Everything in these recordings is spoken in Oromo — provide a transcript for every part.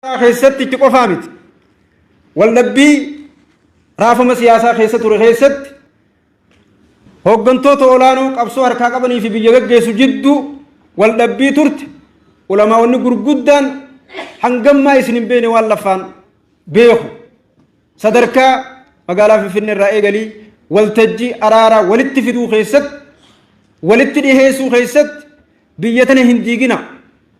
Keessatti itti qofaa miti. Waldhabbii raafama siyaasaa keessa ture keessatti hooggantoota olaanoo qabsoo harkaa qabanii fi biyya gaggeessu jidduu waldhabbii turte ulamaa'onni gurguddaan hangammaa isin hin beekne waan lafaan beeku. Sadarkaa magaalaa Finfinnee irraa eegalii waltajjii araaraa walitti fiduu keessatti, walitti dhiheessuu keessatti, biyya tana hin diigina,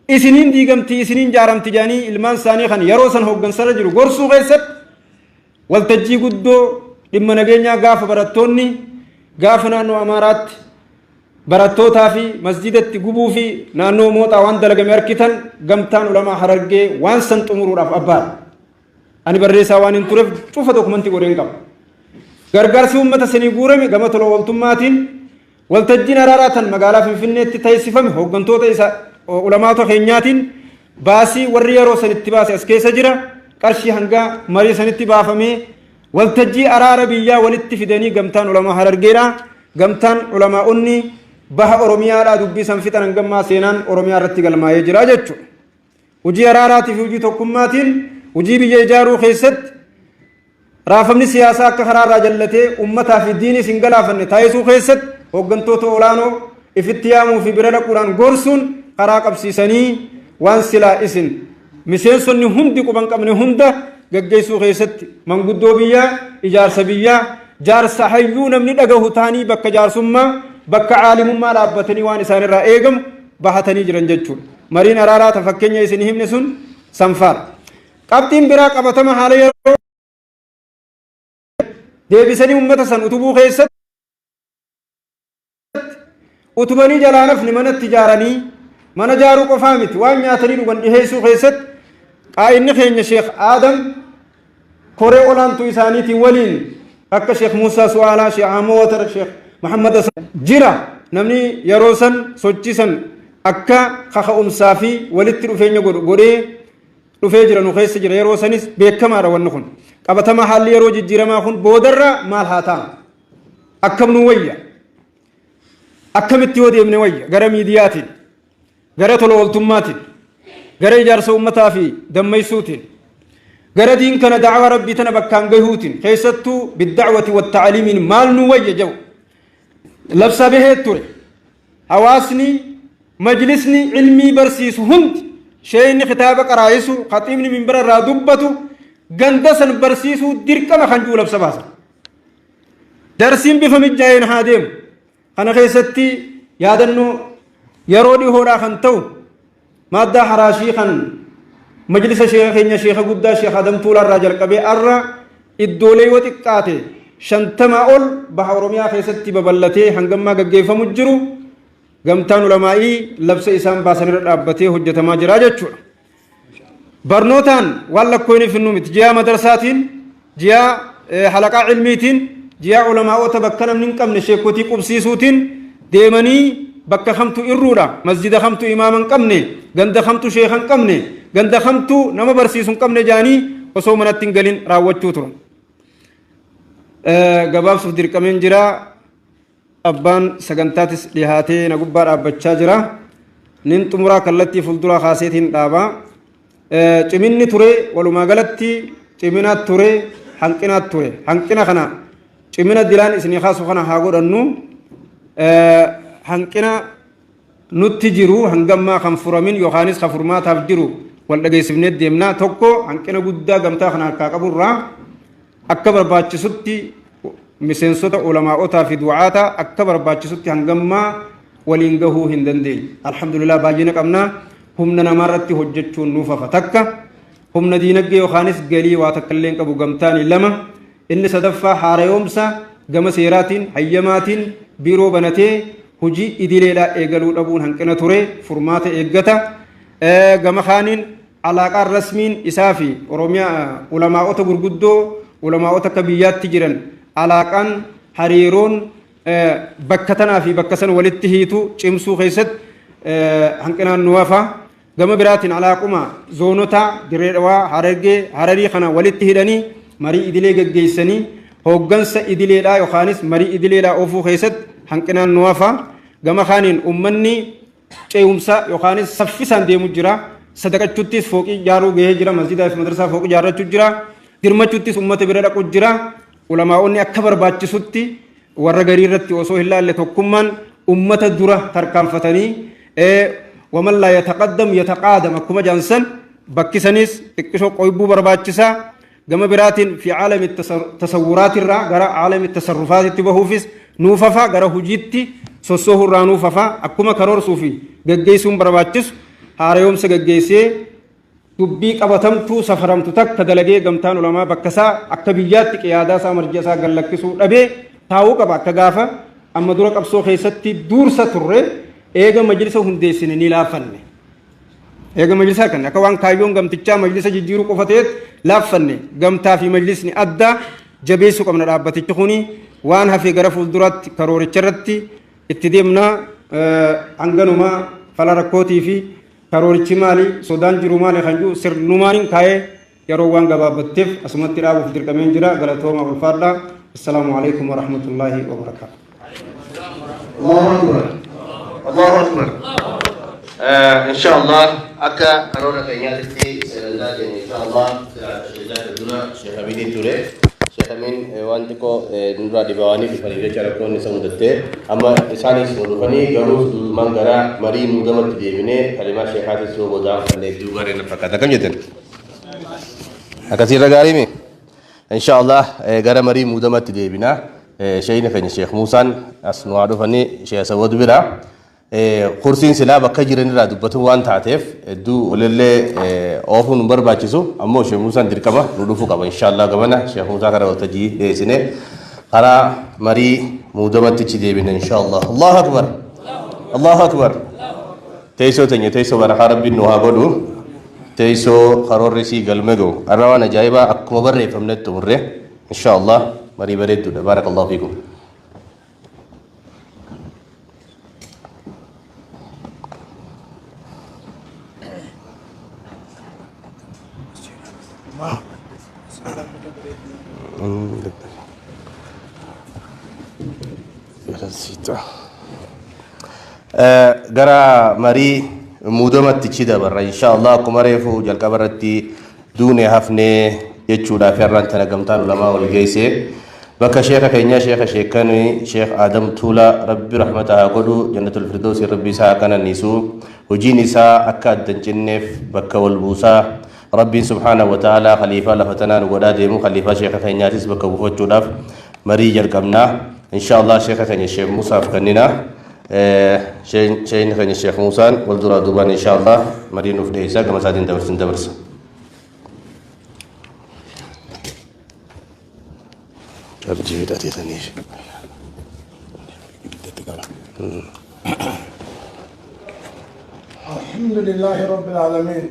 isiniin diigamti, isiniin jaaramti jedhanii ilmaan isaanii kan yeroo san hooggansarra jiru gorsuu keessatti, waltajjii guddoo dhimma nageenyaa gaafa barattoonni gaafa naannoo Amaaraatti barattootaa fi masjidatti gubuu fi naannoo Mooxaa waan dalagame arkitan, gamtaan ulamaa Harargee waan san xumuruudhaaf abbaadha. Ani barreessaa waan hin tureef cufa dokumentii godheen qaba. Gargaarsi uummata sanii guurame gama tola ooltummaatiin, waltajjiin araaraa tan magaalaa Finfinneetti taasifame hooggantoota isa ulamaata keenyaatiin, baasii warri yeroo sanitti baase as keessa jira. Qarshii hanga marii sanitti baafamee waltajjii araara biyyaa walitti fidanii gamtaan ulamaa Harargeedha. Gamtaan ulamaa'onni baha Oromiyaadhaa dubbii san fixan hangammaa seenaan Oromiyaa irratti galmaa'ee jira jechuudha. Hojii araaraatii fi hojii tokkummaatiin hojii biyya ijaaruu keessatti, raafamni siyaasaa akka karaarraa jallatee uummataa fi diinis hin galaafanne taasisuu keessatti, hooggantoota olaanoo ifitti yaamuu fi bira dhaquudhaan gorsuun karaa qabsiisanii waan silaa isin miseensonni hundi quban qabne hunda gaggeessuu keessatti, manguddoo biyyaa, ijaarsa biyyaa, jaarsa hayyuu namni dhagahu ta'anii bakka jaarsummaa, bakka caalimummaa dhaabbatanii waan isaanirraa eegamu bahatanii jiran jechuudha. Mariin araaraa ta fakkeenya isin himne sun sanfaadha. Qabxiin biraa qabatama haala yeroo deebisanii uummata san utubuu keessatti, utubanii jalaa nafni manatti ijaaranii, mana ijaaruu qofaa miti, waan nyaatanii dhugan dhiheessuu keessatti qaa'inni keenya Sheekh Aadam koree olaantuu isaaniitiin waliin akka Sheekh Muusaa Su'aalaa, Sheekh Ahmad Watar, Sheekh Muhammad Hasan jira. Namni yeroo san sochisan akka kaka'umsaa fi walitti dhufeenya godhu godhee dhufee jira, nu keessa jira. Yeroo sanis beekamaadha wanni kun. Qabatama haalli yeroo jijjiiramaa kun boodarra maal haa ta'an? Akkam nu wayya? Akkamitti yoo deemne wayya? Gara miidiyaatiin, gara tola ooltummaatiin, gara ijaarsa uummataa fi dammaysuutiin, gara diin kana da'awaa rabbii tana bakkaan gahuutiin, keessattuu bidda'wati watta'aliimiin maal nu wayya jedhu labsa bahee ture. Hawaasni majlisni ilmii barsiisu hundi, sheeyni kitaaba qaraa'isu, khaxiibni minbara irraa dubbatu ganda san barsiisuu dirqama kan jiru labsa baasan. Darsiin bifa mijaa'een haa deemu. Kana keessatti yaadannoo yeroo dhihoodhaa kan ta'u maaddaa haraashii kan majlisa sheeka keenya sheeka guddaa Sheekh Adam Tuulaa irraa jalqabee arra iddoolee yoo xiqqaate 50 ol baha Oromiyaa keessatti babal'atee hangammaa gaggeeffamu jiru gamtaan ulamaa'ii labsa isaan baasanirra dhaabbatee hojjetamaa jira jechuudha. Barnootaan waan lakkooyni finnu miti. Ji'a madarsaatiin, ji'a halaqaa ilmiitiin, ji'a ulamaa'ota bakka namni hin qabne sheekotii qubsiisuutiin deemanii bakka kamtu irruudha, masjida kamtu imaama hin qabne, ganda kamtu sheeka hin qabne, ganda kamtu nama barsiisu hin qabne jaanii osoo manatti hin galin raawwachuu turan. Gabaabsuuf dirqameen jira. Abbaan sagantaatis dhihaatee na gubbaa dhaabbachaa jira. Nin xumuraa, kallattii fuulduraa kaaseetiin dhaaba. Ciminni ture, walumaa galatti cimina ture, hanqina ture. Hanqina kana cimina dilaan isinii kaasu kana haa godhannu. Hanqina nutti jiru hangammaa kan furamin yookaanis kan furmaataaf jiru wal dhageessifnee deemna. Tokko, hanqina guddaa gamtaa kana harkaa qaburraa akka barbaachisutti miseensota ulamaa'otaa fi du'aata akka barbaachisutti hangammaa waliin gahuu hin dandeenye. Alhamdulillah, baay'ina qabna, humna namaarratti hojjechuun nuuf hafa takka. Humna diinagdee yookaanis galii waa takka illee hin qabu gamtaanii lama. Inni sadaffaa, haarayoomsa gama seeraatiin, hayyamaatiin biiroo banatee hojii idileedhaa eegaluu dhabuun hanqina ture furmaata eeggata. Gama kaaniin alaaqaan rasmiin isaa fi Oromiyaa ulamaa'ota gurguddoo, ulamaa'ota akka biyyaatti jiran, alaaqaan hariiroon bakka tanaa fi bakka san walitti hiitu cimsuu keessatti hanqinaan nu hafa. Gama biraatiin alaaquma zoonota Dirree Dhawaa, Harargee, Hararii kana walitti hidhanii marii idilee geggeessanii hooggansa idileedhaa yookaanis marii idileedhaa oofuu keessatti hanqinaan nu hafa. Gama kaaniin uummanni ce'umsa yookaanis saffisaan deemu jira. Sadaqachuttis fooqii ijaaruu gahee jira, masjidaa fi madrasaa fooqii ijaarrachuu jira. Dirmachuttis ummata bira dhaqu jira. Ulamaa'onni akka barbaachisutti warra garii irratti osoo hin laalle tokkummaan ummata dura tarkaanfatanii, waman laa yataqaddam yataqaadam akkuma jaansan, bakki sanis xiqqishoo qoybuu barbaachisaa. Gama biraatiin fi caalami tasawwuraatirraa gara caalami tasarrufaatitti bahuufis nuufafa, gara hujiitti sossoohurraa nuufafa. Akkuma karoorsuu fi gaggeessuun barbaachisu, haarayoomsa gaggeessee dubbii qabatamtuu safaramtu takka dalagee, gamtaan ulamaa bakka isaa akka biyyaatti qiyaadaa isaa, marji'a isaa gad lakkisuu dhabee taa'uu qaba. Akka gaafa amma dura qabsoo keessatti duursa turre, eega majlisa hundeessine ni laafanne. Eega majlisaa kan akka waan kaayyoon gamtichaa majlisa jijjiiruu qofa ta'etti laaffanne. Gamtaa fi majlisni addaa jabeessuu qabna. Dhaabbatichi kuni waan hafe gara fuulduraatti karooricha irratti itti deemna. Hanganuma fala rakkootii fi karoorichi maali, sodaan jiru maali kan jiru sirnumaan kaa'ee, yeroo waan gabaabbatteef asumatti dhaabuuf dirqameen jira. Galatooma, ulfaadha. Assalaamu alaikum warahmatullaahi wabarakaatu. Allahu Akbar. Allahu Akbar. Inshallah, akka karoora keenyaatitti sagantaa keenya inshallah silaa dura Sheekh Aminiin ture. Sheekh Amin waan xiqqoo nurraa dhibaawanii dhufanii jecha rakkoon isa mudattee, amma isaanis nu dhufanii, garuu duudumaan gara marii muudamatti deebinee kalimaa sheekaatis yoo boodaan fannee hedduu gaarii na fakkaata. Akkam jettan? Akkasiirra gaarii mi? Inshallah, gara marii muudamatti deebina. Sheeyni keenya Sheekh Muusaan as nu haa dhufanii Sheekh Sawwad bira. Kursiin silaa bakka jiran irraa dubbatu waan taateef hedduu walillee oofuun nu barbaachisu, ammoo Sheekh Muusaan dirqama nu dhufuu qaba. Inshallah, gamana Sheekh Muusaa kara waltajjii dhiyeessine karaa marii muudamatti deebina inshallah. Allahu Akbar. Allahu Akbar. Teessoo teenya teessoo barakaa Rabbiin nu haa godhu. Teessoo karoorri isii galma ga'u. Har'a waan ajaa'ibaa akkuma barreeffamnetti xumurre. Inshallah, marii bareedduudha. Baarakallahu fiikum. Gara marii muudamatti dabarra inshallah. Akkuma reefu jalqaba irratti, duune hafnee jechuudhaaf har'aan tana gamtaan ulamaa wal geesse. Bakka sheeka keenya, sheeka sheekani, Sheekh Adam Tuula, Rabbi rahmata haa godhu, jannatul firdoosi Rabbi isaa haa qananiisu, hojiin isaa akka addan cinneef bakka wal buusaa Rabbiin subhaanahu wa ta'ala khaliifaa lafa tanaa nu godhaa deemu, khaliifaa sheeka keenyaatis bakka buufachuudhaaf marii jalqabnaa inshallah. Sheeka keenya Sheekh Musaaf kennina. Sheekni keenya Sheekh Musaan wal duraa duubaan inshallah marii nuuf dhiyeessaa, gama isaatiin dabarsin dabarsa. Charjii hidhateetaniif. Ibiddatti qaba. الحمد لله رب العالمين،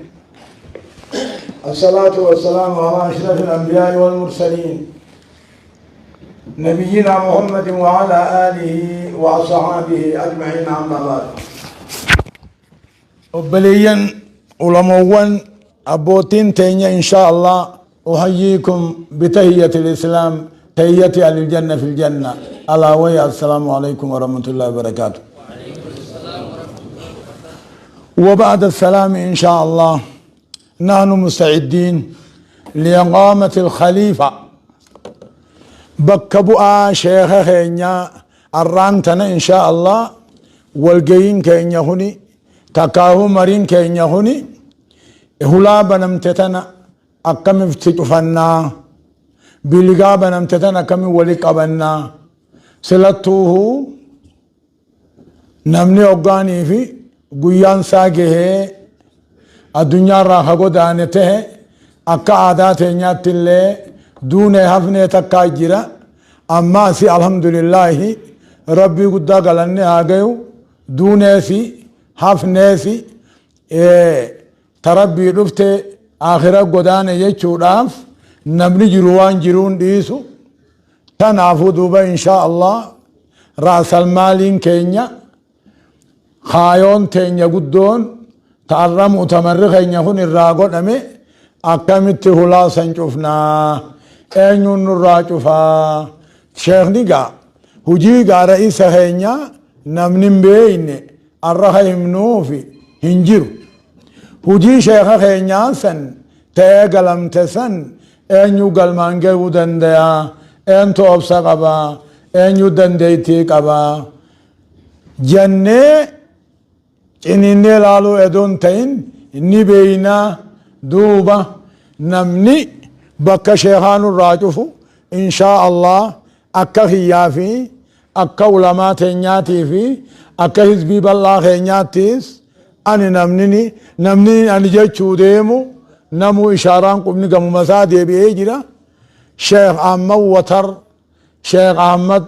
الصلاة والسلام على أشرف الأنبياء والمرسلين، نبينا محمد وعلى آله وأصحابه أجمعين، أما بعد. Obboleeyyan ulamoowwan, abbootiin teenya، إن شاء الله أحييكم بتحية الإسلام، تحية أهل الجنة في الجنة، ألا وهي السلام عليكم ورحمة الله وبركاته. وبعد السلام، إن شاء الله نحن مستعدين لإقامة الخليفة، bakka bu'aa sheeka keenya. Arraan tana إن شاء الله walgayiin keenya kuni, takkaahuu mariin keenya kuni, hulaa banamte tana akkamitti cufannaa, biligaa banamte tana akkamitti wali qabannaa. Silattuuhu namni hoggaanii fi guyyaan isaa gahee addunyaarraa ka godaane tahe, akka aadaa teenyaatti illee duunee hafnee takkaa jira. Ammaasi alhamdulillaahi, Rabbii guddaa galanne haa gayu, duuneesi hafneesi ta Rabbii dhufte akhira godaane jechuudhaaf namni jiru waan jiruun dhiisu. Tanaafuu duuba إن شاء الله ra'asalmaaliin keenya, kaayoon teenya guddoon ta'arra mu'tamarri keenya kun irraa godhame, akkamitti hulaa san cufnaa, eenyuun nurraa cufaa? Sheekni gaa hujii gaa ra'isa keenya namni hin beeyne arra ka himnuufi hin jiru. Hujii sheekha keenyaa san ta'ee galamte san eenyu galmaan gahuu danda'a? Eentu obsa qaba? Eenyu dandeettii qaba? Jennee ciniinnee ilaaluu edoo hin ta'in ni beeyna. Duuba namni bakka sheekhaa nurraa cufu inshaa Allah akka kiyyaa fi akka ulamaa teenyaatii fi akka hizbii bal'aa keenyaattis ani namni namni ani jechuu deemu namuu ishaaraan qubni gamuma isaa deebi'ee jira. Sheekh Ahmad Watar, Sheekh Ahmad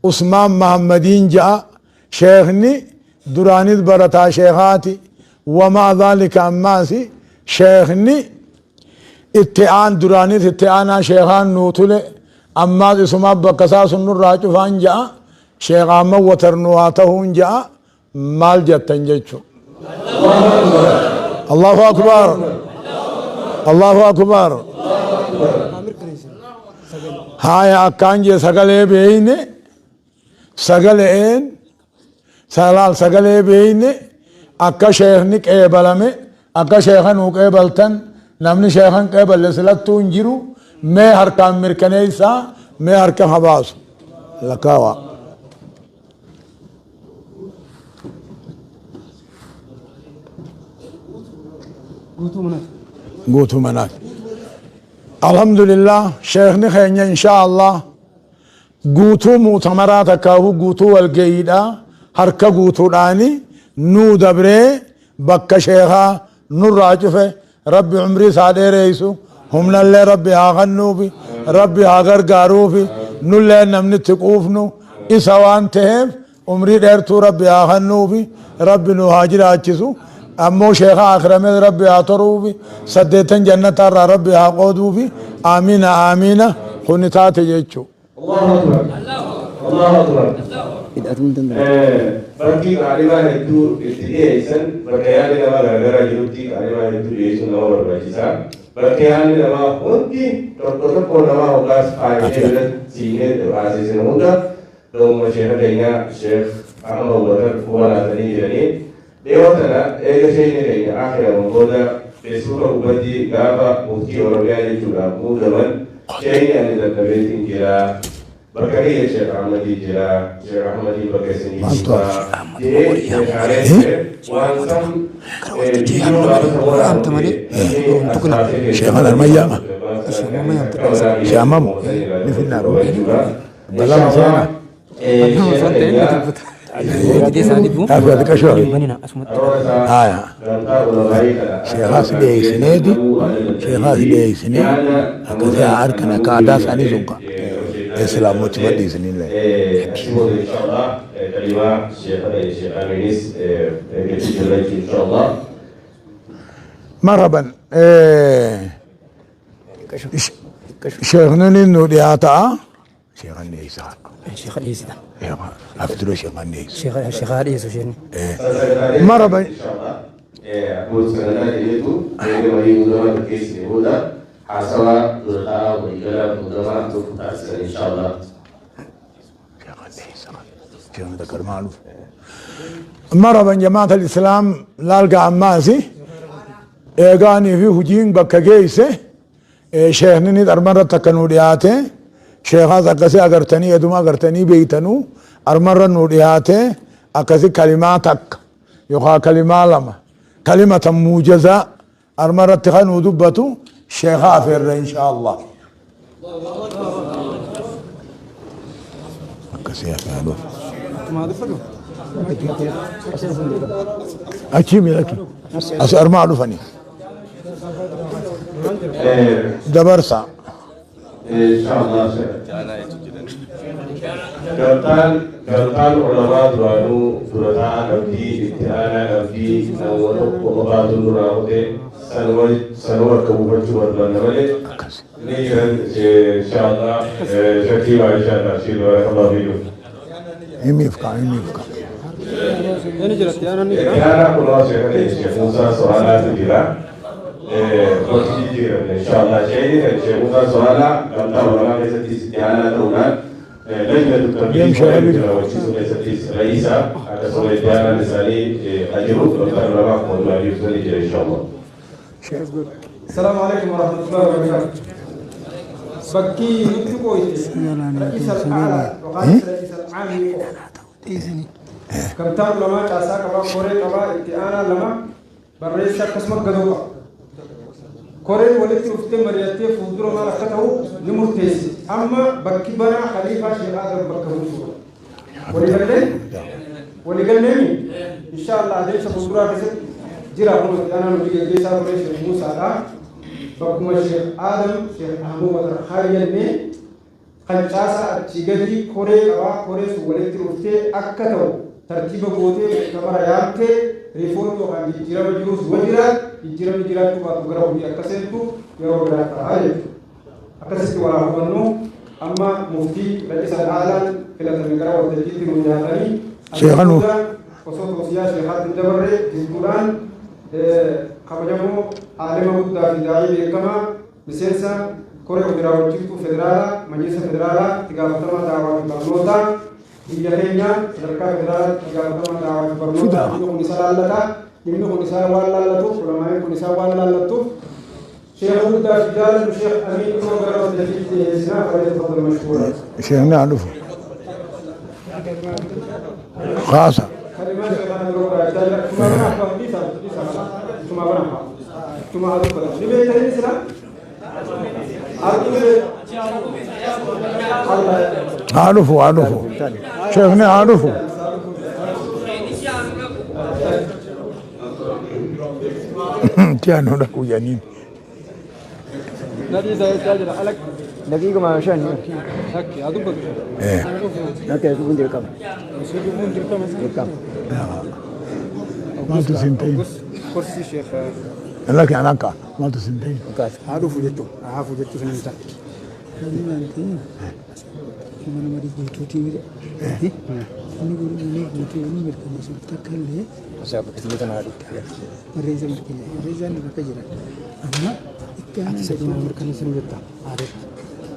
Usmaan Mahammadiin ja'a. Sheekhni duraanis barataa sheekhaati. Wamaa dhaalika ammaasi sheekhni itti aan duraanis itti aanaa sheekhaan nuu tule, ammaas isumaa bakka isaa sun nurraa cufaan ja'a. Sheekh Ahmad Watar nu haa tahuun ja'a. Maal jettan jechu? Allahu akbar, Allahu akbar. Haya, akkaan jee sagalee beeyne, sagaleen salaal sagalee beeyne akka sheekni qeebalame, akka sheeka nuu qeebaltan. Namni sheekan qeeballe silattuu hin jiru. Mee harkaan mirkaneessaa, mee harka habaasu lakkaawaa. Guutuu manaati. Alhamdulillah, sheekni keenya insha Allah guutuu muutamaraa takkaahu guutuu walga'iidha harka guutuudhaani nuu dabree bakka sheekaa nurraa cufe. Rabbi umrii isaa dheereessu, humnallee Rabbi haa kennuufi, Rabbi haa gargaaruufi. Nullee namni itti quufnu isa waan ta'eef umrii dheertuu Rabbi haa kennuufi, Rabbi nu haa jiraachisu. Ammoo sheeka akiramees Rabbi haa toruufi, saddeettan jannatarraa Rabbi haa qooduufi. Aamiina, aamiina. Kuni taate jechuu. Allahu Akbar. Allahu Akbar. Hidhatuu hin danda'u. Bakki qaalimaa hedduu itti dhiyeessan, bakka yaadni namaa garagaraa jirutti qaalimaa hedduu dhiyeessuun nama barbaachisa. Bakka yaadni namaa hundi tokko tokko namaa hoggaas faayidee irratti siinee haasisne hunda ga'umma sheeka keenyaa Sheekh Ahmad Watar quba laatanii jiranii. Dhiyoo tana eega sheekni keenya akhiraman booda Feesbuuka gubbatti gaafa muftii Oromiyaa jechuudhaan muudaman, sheekni ani dadhabeetiin jira, bakka kiyya Sheekh Ahmadii jira, Sheekh Ahmadiin bakka isinii buusaa je'ee meeshaalee ture waan san viidiyoo gaafa san waraabamte namni as baasee Sheekhan armayyaama. Sheemamu ni finnaa jechuudha. Balama seena. Dhaabbii xiqqashoo. Haya. Sheekaas dhiyeessineeti. Sheekaas dhiyeessinee akkasii haa harkan akka aadaa isaanii sun ka. Islaamochi badhiisinillee. Inshallah kalimaa sheekana Sheekh Aminis eeggachuu jirra jechuudha inshallah. Marhaban. Sheekni nu dhiyaataa. Sheekan dhiyeessaa. Sheeka dhiyeessita. Afdura sheekan dhiyeessu. Sheeka dhiyeessu isheen. Marhaban. Akkuma sagantaa keenyatu eega marii muudamaa gaggeessine booda haasawaa dura taa'aa waliigalaa muudamaa nuuf taasisan inshallah. Sheekan dhiyeessaa. Sheekni takka armaan dhufu. Marhaban jamaata al-Islaam, laalga ammaasi eegaanii fi hujiin bakka geesse sheekni ni armarratti akka nuu dhiyaate. Sheekaas akkasii agartanii eduma agartanii beeytanuu armarra nuu dhiyaate. Akkasi kalimaa takka yookaan kalimaa lama, kalimatan muujazaa armarratti kan nuu dubbatu sheeka afeerra insha Allah. Akkasii afeerra. Achii miidhaki. As armaa dhufanii. Dabarsa. Inshallah. Gamtaan ulamaa duraanuu dura taa'aa qabdii, itti aanaa qabdii, nama tokko qofaatu nurraa kute, sanuma akka buufachuu barbaanna malee ni jiran inshallah. Shakiibaa inshallah shiir barakallahu fiikum. Himiif kaa, himiif kaa. Itti aanaa kunoo sheekha Sheekh Muusaa So'aalaatu jira. Bakki jijjiiramne inshallah. Sheekni kan Sheekh Muusaa So'aalaa gamtaa ulamaa keessattis itti aanaa ta'uudhaan Lajnatu Deem sheekha tanfiizii bira. raawwachiisuu keessattis ra'iisa akkasuma itti aanaan isaanii jiru Dr. Lamaaf mootummaa ibsanii jira inshallah. السلام عليكم ورحمة الله وبركاته. بكي نتقويت رئيس الأعلى وقال رئيس العام كمتان لما كاسا كبا كوري كبا اتعانا لما برئيس قسمة قدوة كوري ولدت رفتي مريتي فودرو ما لكته نمرتيس أما بكي بنا خليفة شيخ آدم بكه ولقلني إن شاء الله ليس فودرو كسب جرا هم أنا نبي جيسا كوري شيخ موسى دا bakkuma Sheekh Aadam Sheekh Ahmad Hayyannee kan caasaa achii gadi koree qabaa koree sun walitti dhuftee akka ta'u tartiiba gootee kamara yaamtee riifoormii yookaan jijjiirama jirus wa jiraat jijjiiramni jiraachuu baatu gara hojii akka seentu yeroo biraa ta'a jechuudha. Akkasitti walaa hubannu amma muftii Ra'isa Aalaan filatame gara waltajjiitti nu nyaatanii Sheekha nuuf. Osoo toosiyaa sheekaatti hin dabarre jidduudhaan kabajamoo aalima guddaa fi daa'ii beekamaa miseensa koree hojii federaalaa majlisa federaalaa itti gaafatamaa daawaa fi barnootaa biyya keenya sadarkaa federaalaa itti gaafatamaa daawaa fi barnootaa dhimmi kun isa laallata dhimmi kun isaa waan laallatuuf ulamaa'in kun isaa waan laallattuuf sheekha guddaa fi jaalannu Sheekh Amiin Umar gara waltajjiitti dhiyeessinaa falyatafaddal mashkuura. Sheekni haa dhufu. Kaasa. كلمات شيخنا الربع ثم بنا ليس ليس ثم بنا ثم هذا كله ليه تاني سلا Haa dhufu haa dhufu. Sheekni haa dhufu. Tiyaanoo dhaquu jedhaniin. نادي زي تاجر على دقيقة ما شان هكي هذا بقى أوكي شوفون dirqama. Dirqama. Maaltu siin ta'in? كرسي شيخ Lakki anaan ka'a. Maaltu siin ta'in? هذا فوجته ها فوجته سنتا Mana marii guutuutii miti. Inni inni guutuu inni mirkaneessu takka illee barreessa mirkaneessa barreessaan bakka jira. Amma itti aanaa Ati mirkaneessu jetta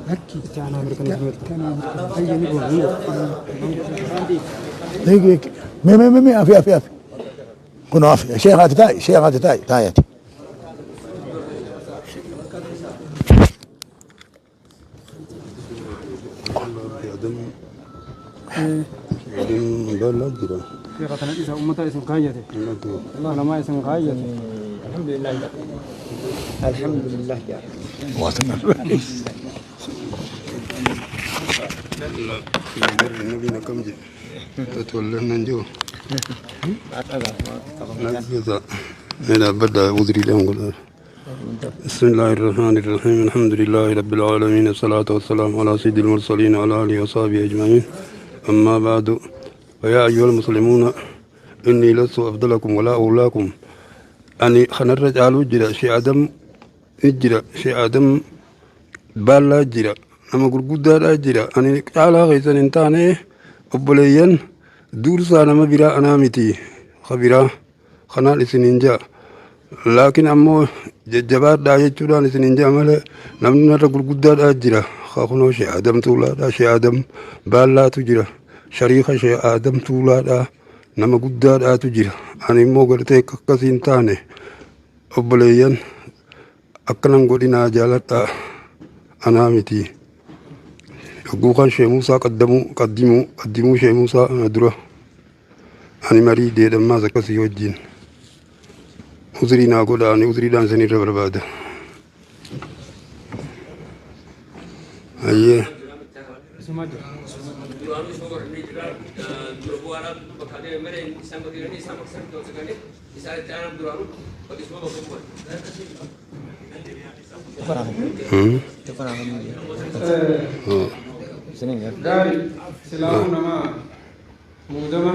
lakki itti aanaa mirkaneessu jetta itti aanaa mirkaneessu. Hayya ni goona Mee mee mee mee afi afi afi. Kun afi. Sheekh ati taa'i sheekh ati taa'i taa'i ati. شيخ isa ummata isin kaayyate Allah namaa isin kaayyate Alhamdulillah. Alhamdulillah. بسم الله الرحمن الرحيم الحمد لله رب العالمين الصلاة والسلام على سيد المرسلين وعلى آله وصحبه أجمعين أما بعد فيا أيها المسلمون إني لست أفضلكم ولا أولاكم أني خنرج على جرا شي آدم إجرا شي آدم بالا جرا نما غرغدا جرا أني على غيثن انتاني أبوليين دورسا نما برا أنا متي خبرا خنال سنينجا لكن أمو جبار دا jechuudhaan isin hin jaa malee namni narra gurguddaadhaa jira kakunoo shee Adam Tuulaadhaa shee Adam Baallaatu jira shariika shee Adam Tuulaadhaa nama guddaadhaatu jira ani immoo gartee akkasii hin taane obboleeyyan akkanan godhinaa jaaladhaa anaa miti yogguu kan shee Muusaa qaddamuu qaddimuu qaddimuu shee Muusaa ana dura ani marii deedhammaas akkasii wajjin uzrii naa godha ani uzriidhaan isinirra barbaada ayyee. Gaarii silaafuu nama muudama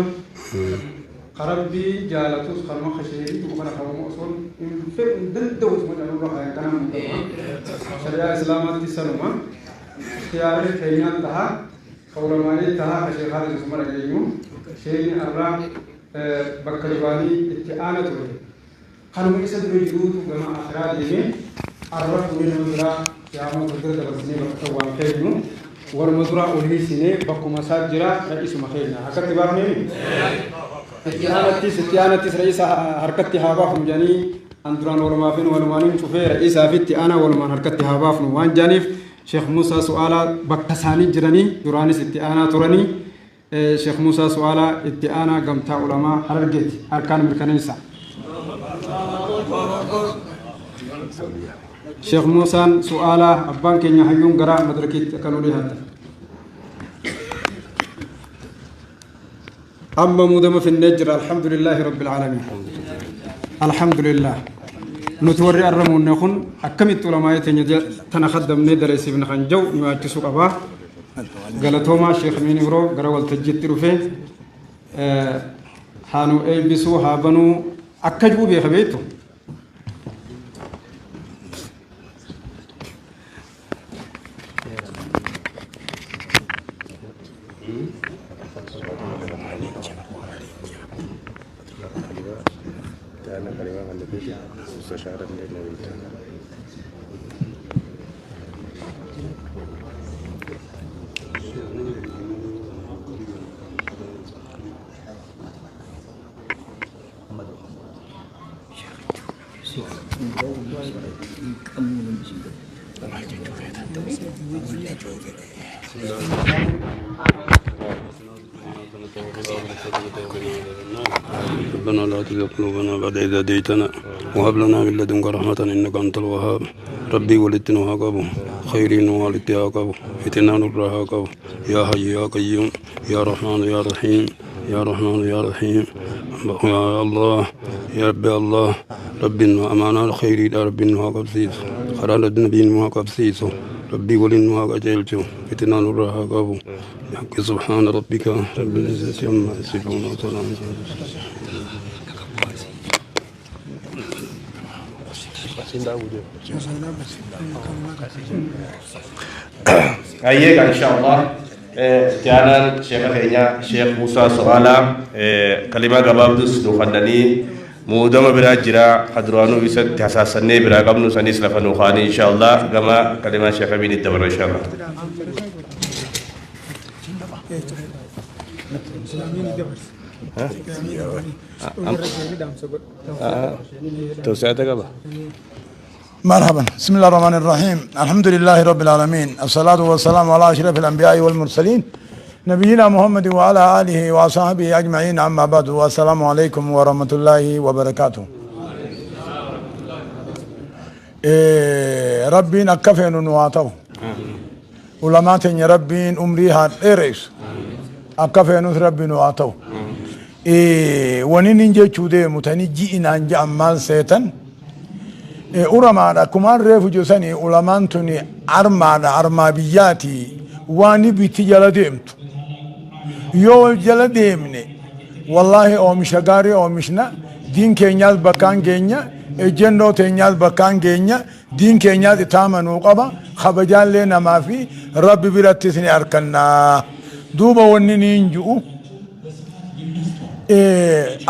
qarabbii jaalatus kanuma kasheerii tuqu kana qabamu osoo hin fedhu hin danda'u osuma jedhanurra kayan kana muudama shari'aa islaamaatti sanuma ikhtiyaarri keenyaan taha ka ulamaanii taha ka sheekaatis osuma dhageenyu sheekni arraa bakka duraanii itti aana ture kanuma isa dura jiruutu gama akhiraa deemee arra fuudhee nama biraa yaamuu dura dabarsinee bakka waan keenyu Waruma duraa ol hiisinee bakkuma isaa jira ra'isuma keenya akkatti baafnee itti aanattis itti aanattis ra'isa harkatti haa baafnu jedhanii an duraan walumaa fi walumaaniin cufee ra'isaa fi itti aanaa walumaan harkatti haa baafnu waan jedhaniif Sheekh Musaa Su'aalaa bakka isaanii jiranii duraanis itti aanaa turanii Sheekh Musaa Su'aalaa itti aanaa gamtaa ulamaa Harargeeti harkaan mirkaneessa. Sheekh Muusaan Su'aalaa abbaan keenya hayyuun gara madrakiitti akka nu dhiyaatan. Amma muudama finnee jira alhamdulillaahi rabbil aalamiin. Alhamdulillah. Nuti warri arra muunne kun akkamitti ulamaa'ee teenya tana kaddamnee daleessifne kan jedhu nu yaachisuu qabaa. Galatoomaa Sheekh Miin Ibroo gara waltajjiitti dhufee haa nu eebbisuu haa banuu akka jiru beeka beektu. ربنا لا تزغ قلوبنا بعد إذ هديتنا وهب لنا من لدنك رحمة إنك أنت الوهاب ربي ولدت وهقبه خير والدت هقبه فتنا نور هقبه يا حي يا قيوم يا رحمن يا رحيم يا رحمن يا رحيم يا الله يا ربي الله ربي أمانة الخير يا ربي وهقب سيس خرال النبي وهقب سيس ربي ولن وهقب فتنا نور هقبه بحق سبحان ربك رب العزة عما يصفون وسلام. Ayyee inshallah itti aanaan sheeka keenya Sheekh Musaa Su'aalaa kalimaa gabaabdus nu kennanii muudama biraa jira ka duraanuu isatti hasaasannee biraa qabnu sanis lafa nu kaanii inshallah gama kalimaa Sheekh Amiin itti dabarra inshallah. Tawsi'ata qaba. مرحبا، بسم الله الرحمن الرحيم، الحمد لله رب العالمين، الصلاة والسلام على أشرف الأنبياء والمرسلين نبينا محمد وعلى آله وصحبه أجمعين، أما بعد، والسلام عليكم ورحمة الله وبركاته. إيه ربين أكفين نواتو علماء ربين أمريها إيريس أكفين ربي نواتو. إيه ونين نجي چوده متني جئنا أنجا أمال سيتن uramaadha kumaan reefu josani ulamaan tuni armaadha armaa biyyaati waan bitti jala deemtu yoo jala deemne wallaahi oomisha gaarii oomishna, diin keenyaas bakkaan keenya, ejjennoo teenyaas bakkaan keenya, diin keenyaas itti amanuu qaba, kabajaallee namaa fi rabbi birattis ni argannaa. Duuba wanni niin ji'u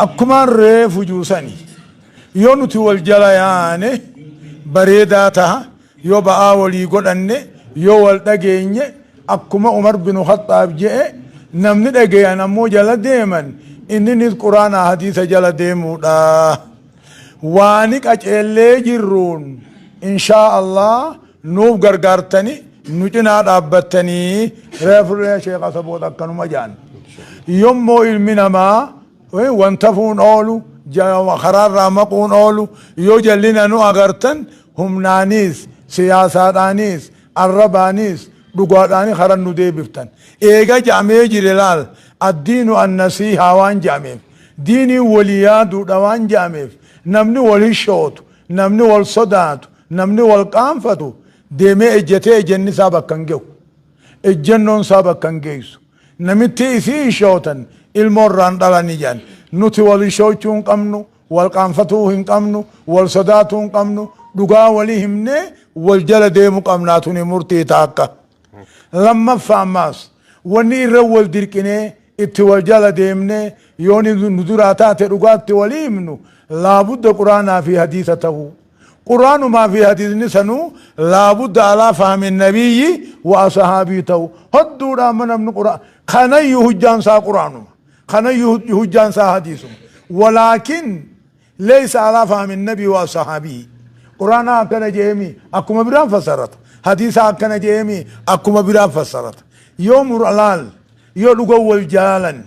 akkumaan reefu juusani yoo nuti wal jala yaane bareedaa taha, yoo ba'aa walii godhanne, yoo wal dhageenye, akkuma Umar bin Khattaab je'e namni dhageeyan ammoo jala deeman inninis quraanaa hadiisa jala deemuudha. Waani qaceellee jirruun inshaa Allah nuuf gargaartani nu cinaa dhaabbattanii reefurree Sheekh Asaboot akkanuma jaan. Yommoo ilmi namaa wanta fuun oolu karaarraa maquun oolu yoo jallina nu agartan humnaanis siyaasaadhaanis arrabaanis dhugaadhaanis karan nu deebiftan. Eega ja'amee jire laal addiinu annasiihaa waan ja'ameef diinii walii yaaduudha waan ja'ameef namni wal hishootu namni wal sodaatu namni wal qaanfatu deemee ejjetee ejjenni isaa bakka hin ge'u ejjennoon isaa bakka hin geessu namitti isii hishootan ilmoo irraan dhalanii jedhan. Nuti wal hishoochuu hin qabnu, wal qaanfatuu hin qabnu, wal sodaatuu hin qabnu, dhugaa walii himnee wal jala deemuu qabnaa. Tuni murtii taakka. Lammaffaa ammaas wanni irra wal dirqinee itti wal jala deemnee yoo nu duraa taate dhugaatti walii himnu laabudda quraanaa fi hadiisa ta'uu. Quraanumaa fi hadiisni sanuu laabudda alaa fahmi nabiyyi وأصحابه تو هدو من من قرآن خني هجان سا قرآن خني هجان سا حديث ولكن ليس على فهم النبي وأصحابه. قرآن أكن جيمي أكما بران فسرت، حديث أكن جيمي أكما بران فسرت. يوم رلال يلقوا الجالن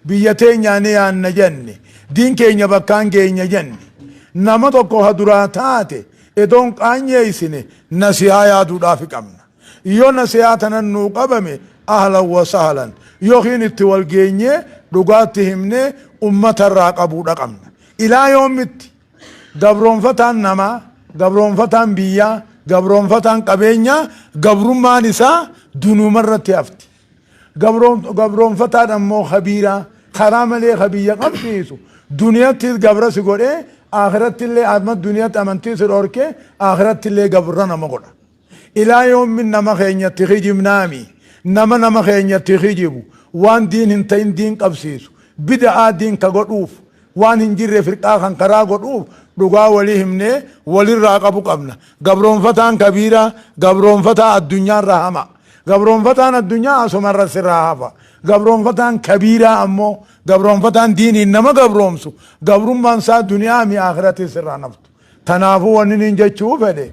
بيتين يعني أن جن دين كين يبكان كين يجن نما تكو هدراتات إدون قانيسني نسيها يا دودافك أمنا يو نسياتنا النوقبمي أهلا وسهلا يوخين التوالجيني لغاتهمني أمة الراقبو رقمنا إلى يوم قبرون فتان نما قبرون فتان بيا قبرون فتان قبينيا قبرون ما نسا دونو مرة يفتي قبرون فتان أمو خبيرة خرام لي خبية قبشيسو دنيا تيز قبرة سيقول آخرت اللي أدمت دنيا أمنتي سرورك آخرت اللي قبرنا مقول إلى يوم من نما خينيا تخيجي منامي نما نما خينيا تخيجيبو وان دين هنتين دين قبسيسو بدعا دين كقول وان هنجر فرقا خان كرا قول رقا وليهمني وللراقب قبنا قبرون فتان كبيرة قبرون فتا الدنيا رحمة قبرون فتان الدنيا أسمر سراها قبرون فتان كبيرة أمو قبرون فتان دين إنما قبرون سو قبرون من سا دنيا مي آخرت سر نفط تنافو ونين جتشو فدي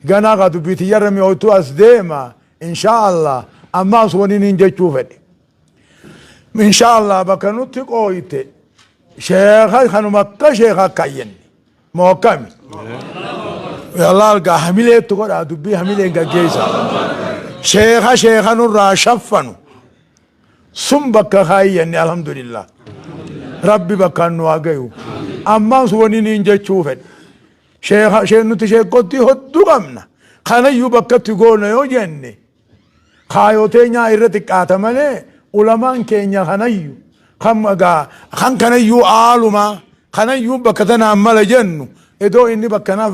جنا قد بيتيار مي أوتو أسديما إن شاء الله أما سونين جتشو فدي إن شاء الله بكنوتك أويته شيخ خانو مكة شيخ كاين موكامي يلا القى حملة تقول أدبي حملة جيزة شيخ شيخ نور شفنو سم بكا خاين الحمد لله ربي بكا نواجيو أما سوني نينجا تشوفن شيخ شيخ نتشي كنتي هدو قمنا خانا يبكا تقولنا يو جنة خايوتين يا إرتك آتمني علماء كينيا خانا يو خم جا خان كان يو عالما خانا يو بكتنا عمال جنو إدو إني بكنا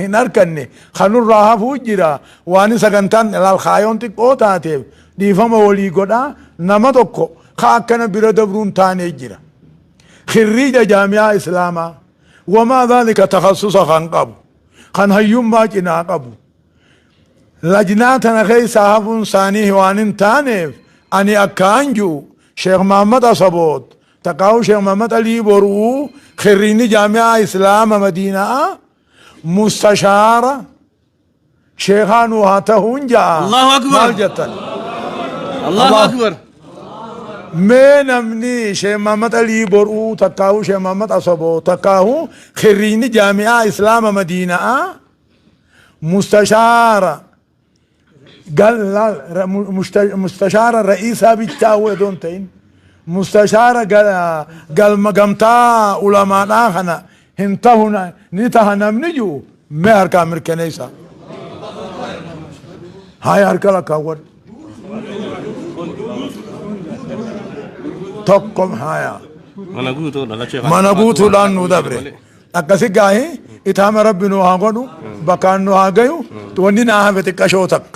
هنار كني خانو راها فوجرا واني سكنتان لالخايون تقوتاتي ديفما ولي قدا نما توكو خاكنا برد تاني جرا خريج جامعة إسلاما وما ذلك تخصص خان قبو خان هيوم ما جنا قبو لجناتنا خي صاحب ثاني وانين تانيف أني أكانجو شيخ محمد أصبوت تقاو شيخ محمد علي برو خريج جامعة إسلام مدينة مستشار شيخان وهاتهون جاء الله أكبر الله أكبر من أمني شيخ محمد علي برو تقاو شيخ محمد أصبو تقاو خريج جامعة إسلام مدينة مستشار قال لا مستشار الرئيس بالتاوي دونتين مستشار قال قال مقامتا علماء خنا انتهنا نتهنا منجو ما هركا مركنيسا هاي هركا لك أول تقم هايا ما نقول لأنه دبره أكسي جاهي إتام ربي نوها قدو بكان نوها جيو توني ناها بتكشوتك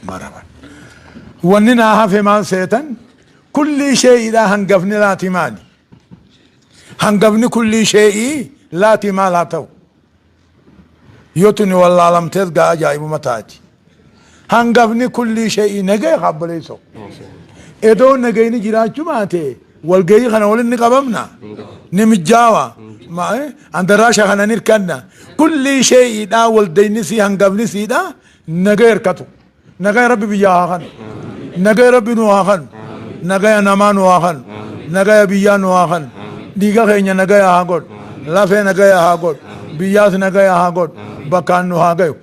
مرحبا وننا في مال سيتن كل شيء إذا هنقفني لا تمالي هنقفني كل شيء لا تمالاتو يوتني والله لم تزقى أجائب متاتي هنقفني كل شيء نجي قبليسو إدو نجي نجرا جماعتي والجي خنا ولن نقبمنا نمجاوا ما عند راشا خنا نركنا كل شيء دا والدينسي هنقفني سيدا نجي ركتو نجاي ربي بيا خن نجاي ربي نوها خن نجاي نما نوها خن نجاي بيا نوها خن ديغا خينيا نجاي هاغول لافي نجاي هاغول بياس نجاي هاغول بكان نوها غيو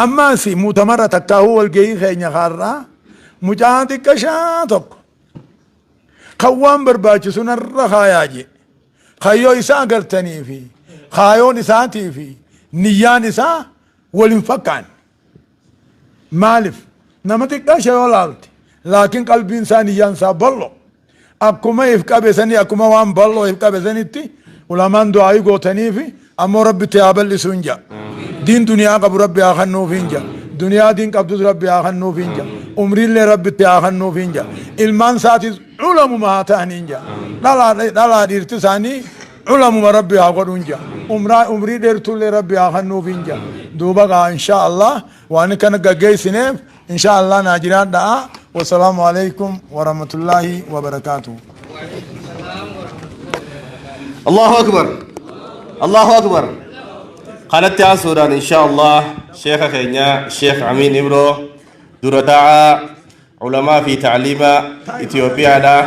أما سي مؤتمر تكاهو والجي خينيا خارا مجاهد كشاتك خوان برباچ سن الرخاياجي خيو إسا قرتني في خايون إساتي في نيان إسا والانفكان مالف نمتك لا شيء ولا لكن قلب إنسان ينسى بلو أكما يفكا بسني أكما وان بلو يفكا بسني تي ولمان دعائي قوتني في أمو ربي تيابل لسنجا دين دنيا قبو ربي آخنو فينجا دنيا دين قبض ربي آخنو فينجا عمري اللي ربي تياخنو فينجا المان ساتي علم ما تهنينجا لا لا لا ديرتساني علم ما ربي آخنونجا Umraa umrii dheertuullee Rabbi haa kennuufiin jaa. Duuba gaa insha Allah waan kana gaggeessineef insha Allah naa jiraadhaa. Wassalaamu alaikum warahmatullaahi wabarakaatuh. Allahu akbar. Allahu akbar. Kanatti aansuudhaan insha Allah sheeka keenya Sheekh Amiin Ibroo dura taa'aa ulamaa fi ta'liima Itoophiyaadha.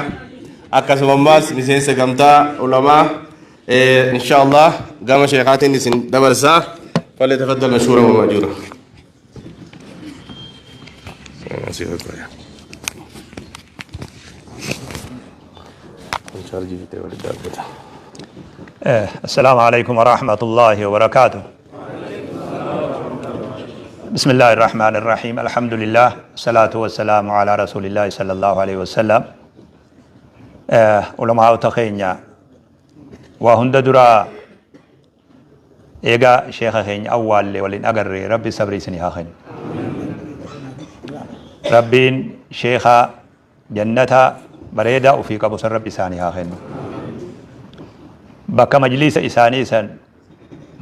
Akkasuma ammaas miseensa gamtaa ulamaa insha Allah gama sheekaatiin isin dabarsaa. Falyatafaddal mashkuuran wa ma'juura. السلام عليكم ورحمة الله وبركاته. بسم الله الرحمن الرحيم. الحمد لله الصلاة والسلام على رسول الله صلى الله عليه وسلم. علماء تخينيا وهند درا Eega sheekha keenya awwaalle waliin agarre Rabbi sabrii isinii haa kennu. Rabbiin sheekha jannata bareedaa ofii qabu san Rabbi isaanii haa kennu. Bakka majliisa isaanii san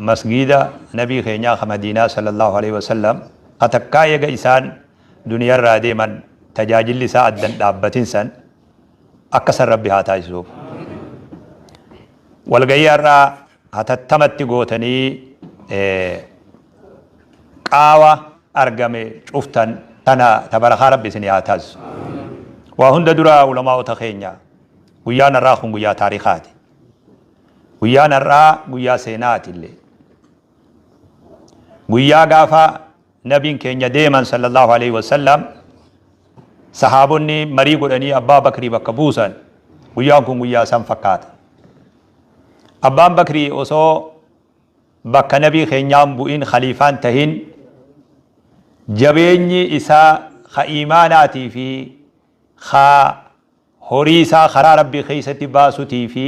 masgiida nabii keenyaa ka Madiinaa sallallahu alaihi wasallam ka takkaa eega isaan duniyarraa deeman tajaajilli isaa addan dhaabbatin san akka san Rabbi haa taasisuuf. Walgahii har'aa hatattamatti gootanii qaawa argame cuftan tana ta barakaa Rabbi isinii haa taasisu. Waa hunda dura ulamaa'ota keenya guyyaan har'aa kun guyyaa taarikaati. Guyyaan har'aa guyyaa seenaati illee. Guyyaa gaafa nabiin keenya deeman sallallahu alaihi wasallam sahaabonni marii godhanii Abbaa Bakrii bakka buusan guyyaan kun guyyaa san fakkaata. Abbaan Bakrii osoo bakka nabii keenyaan bu'in khaliifaan tahin jabeenyi isaa ka iimaanaatii fi ka horii isaa karaa Rabbii keessatti baasutii fi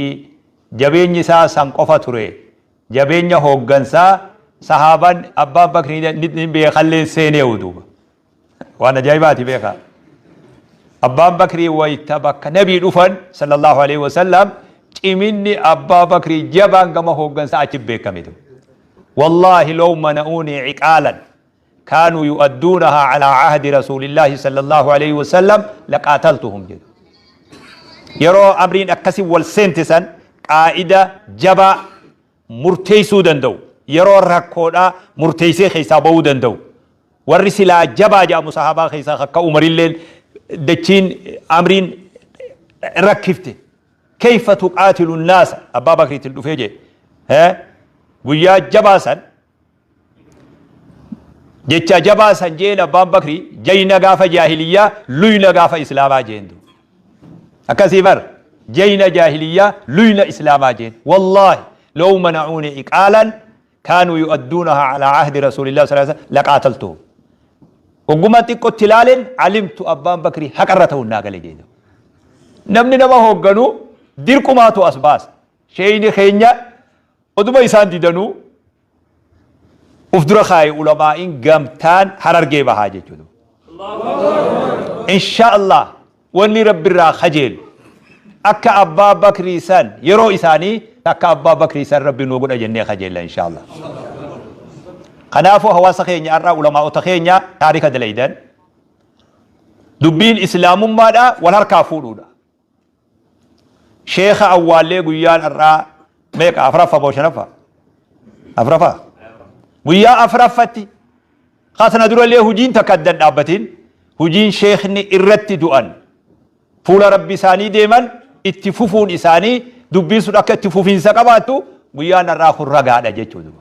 jabeenyi isaa san qofa ture. Jabeenya hooggansaa sahaaban Abbaan Bakrii ni beekalleen seeneewu duuba. Waan ajaa'ibaati beekaa. Abbaan Bakrii wayta bakka nabii dhufan sallallahu alaihi wasallam ciminni Abbaa Bakrii jabaan gama hooggansaa achi beekame. Wallaahi law mana'uunii ciqaalan kaanuu yu'adduunahaa alaa ahdi rasuulillaahi sallallahu alaihi wasallam laqaataltuhum jedhu. Yeroo amriin akkasi wal seente san qaa'ida jabaa murteessuu danda'u. Yeroo rakkoodhaa murteessee keessaa ba'uu danda'u. Warri silaa jabaa jedhamu sahaabaa keessaa akka Umarilleen dachiin amriin rakkifte. Kayfa tuqaatilu naasa Abbaa Bakriitiin dhufee jee. Guyyaa jabaa san jecha jabaa san jeen Abbaan Bakrii jayna gaafa jaahiliyyaa luyna gaafa islaamaa jeen du. Akkasii bar jayna jaahiliyyaa luyna islaamaa jeen. Wallaahi law mana'uuni iqaalan kaanuu yu'adduunahaa alaa ahdi rasuulillah sallallahu alaihi wasallam laqaataltuhum. Ogguma xiqqotti ilaalen alimtu Abbaan Bakrii haqarra ta'uun naa gale jeen. Namni nama hoogganu dirqumaatu as baasa. Sheeyni keenya oduma isaan didanuu uf dura kaaye ulamaa'iin gamtaan Harargee Bahaa jechuudha. Insha Allah wanni Rabbirraa kajeelu akka Abbaa Bakrii san yeroo isaanii akka Abbaa Bakrii san Rabbi nuu godha jennee kajeella insha Allah. Kanaafuu hawaasa keenya har'aa ulamaa'ota keenya taarika dalaydan dubbiin islaamummaadha wal harkaa fuudhuudha. Sheekha awwaallee guyyaan har'aa meeqa afraffa moo shanaffa? Afraffa? Guyyaa afraffatti kasna durallee hujiin takka addan dhaabbatin hujiin sheekni irratti du'an fuula rabbi isaanii deeman itti fufuun isaanii dubbiin sun akka itti fufiinsa qabaattu guyyaan har'aa kun ragaadha jechuudha.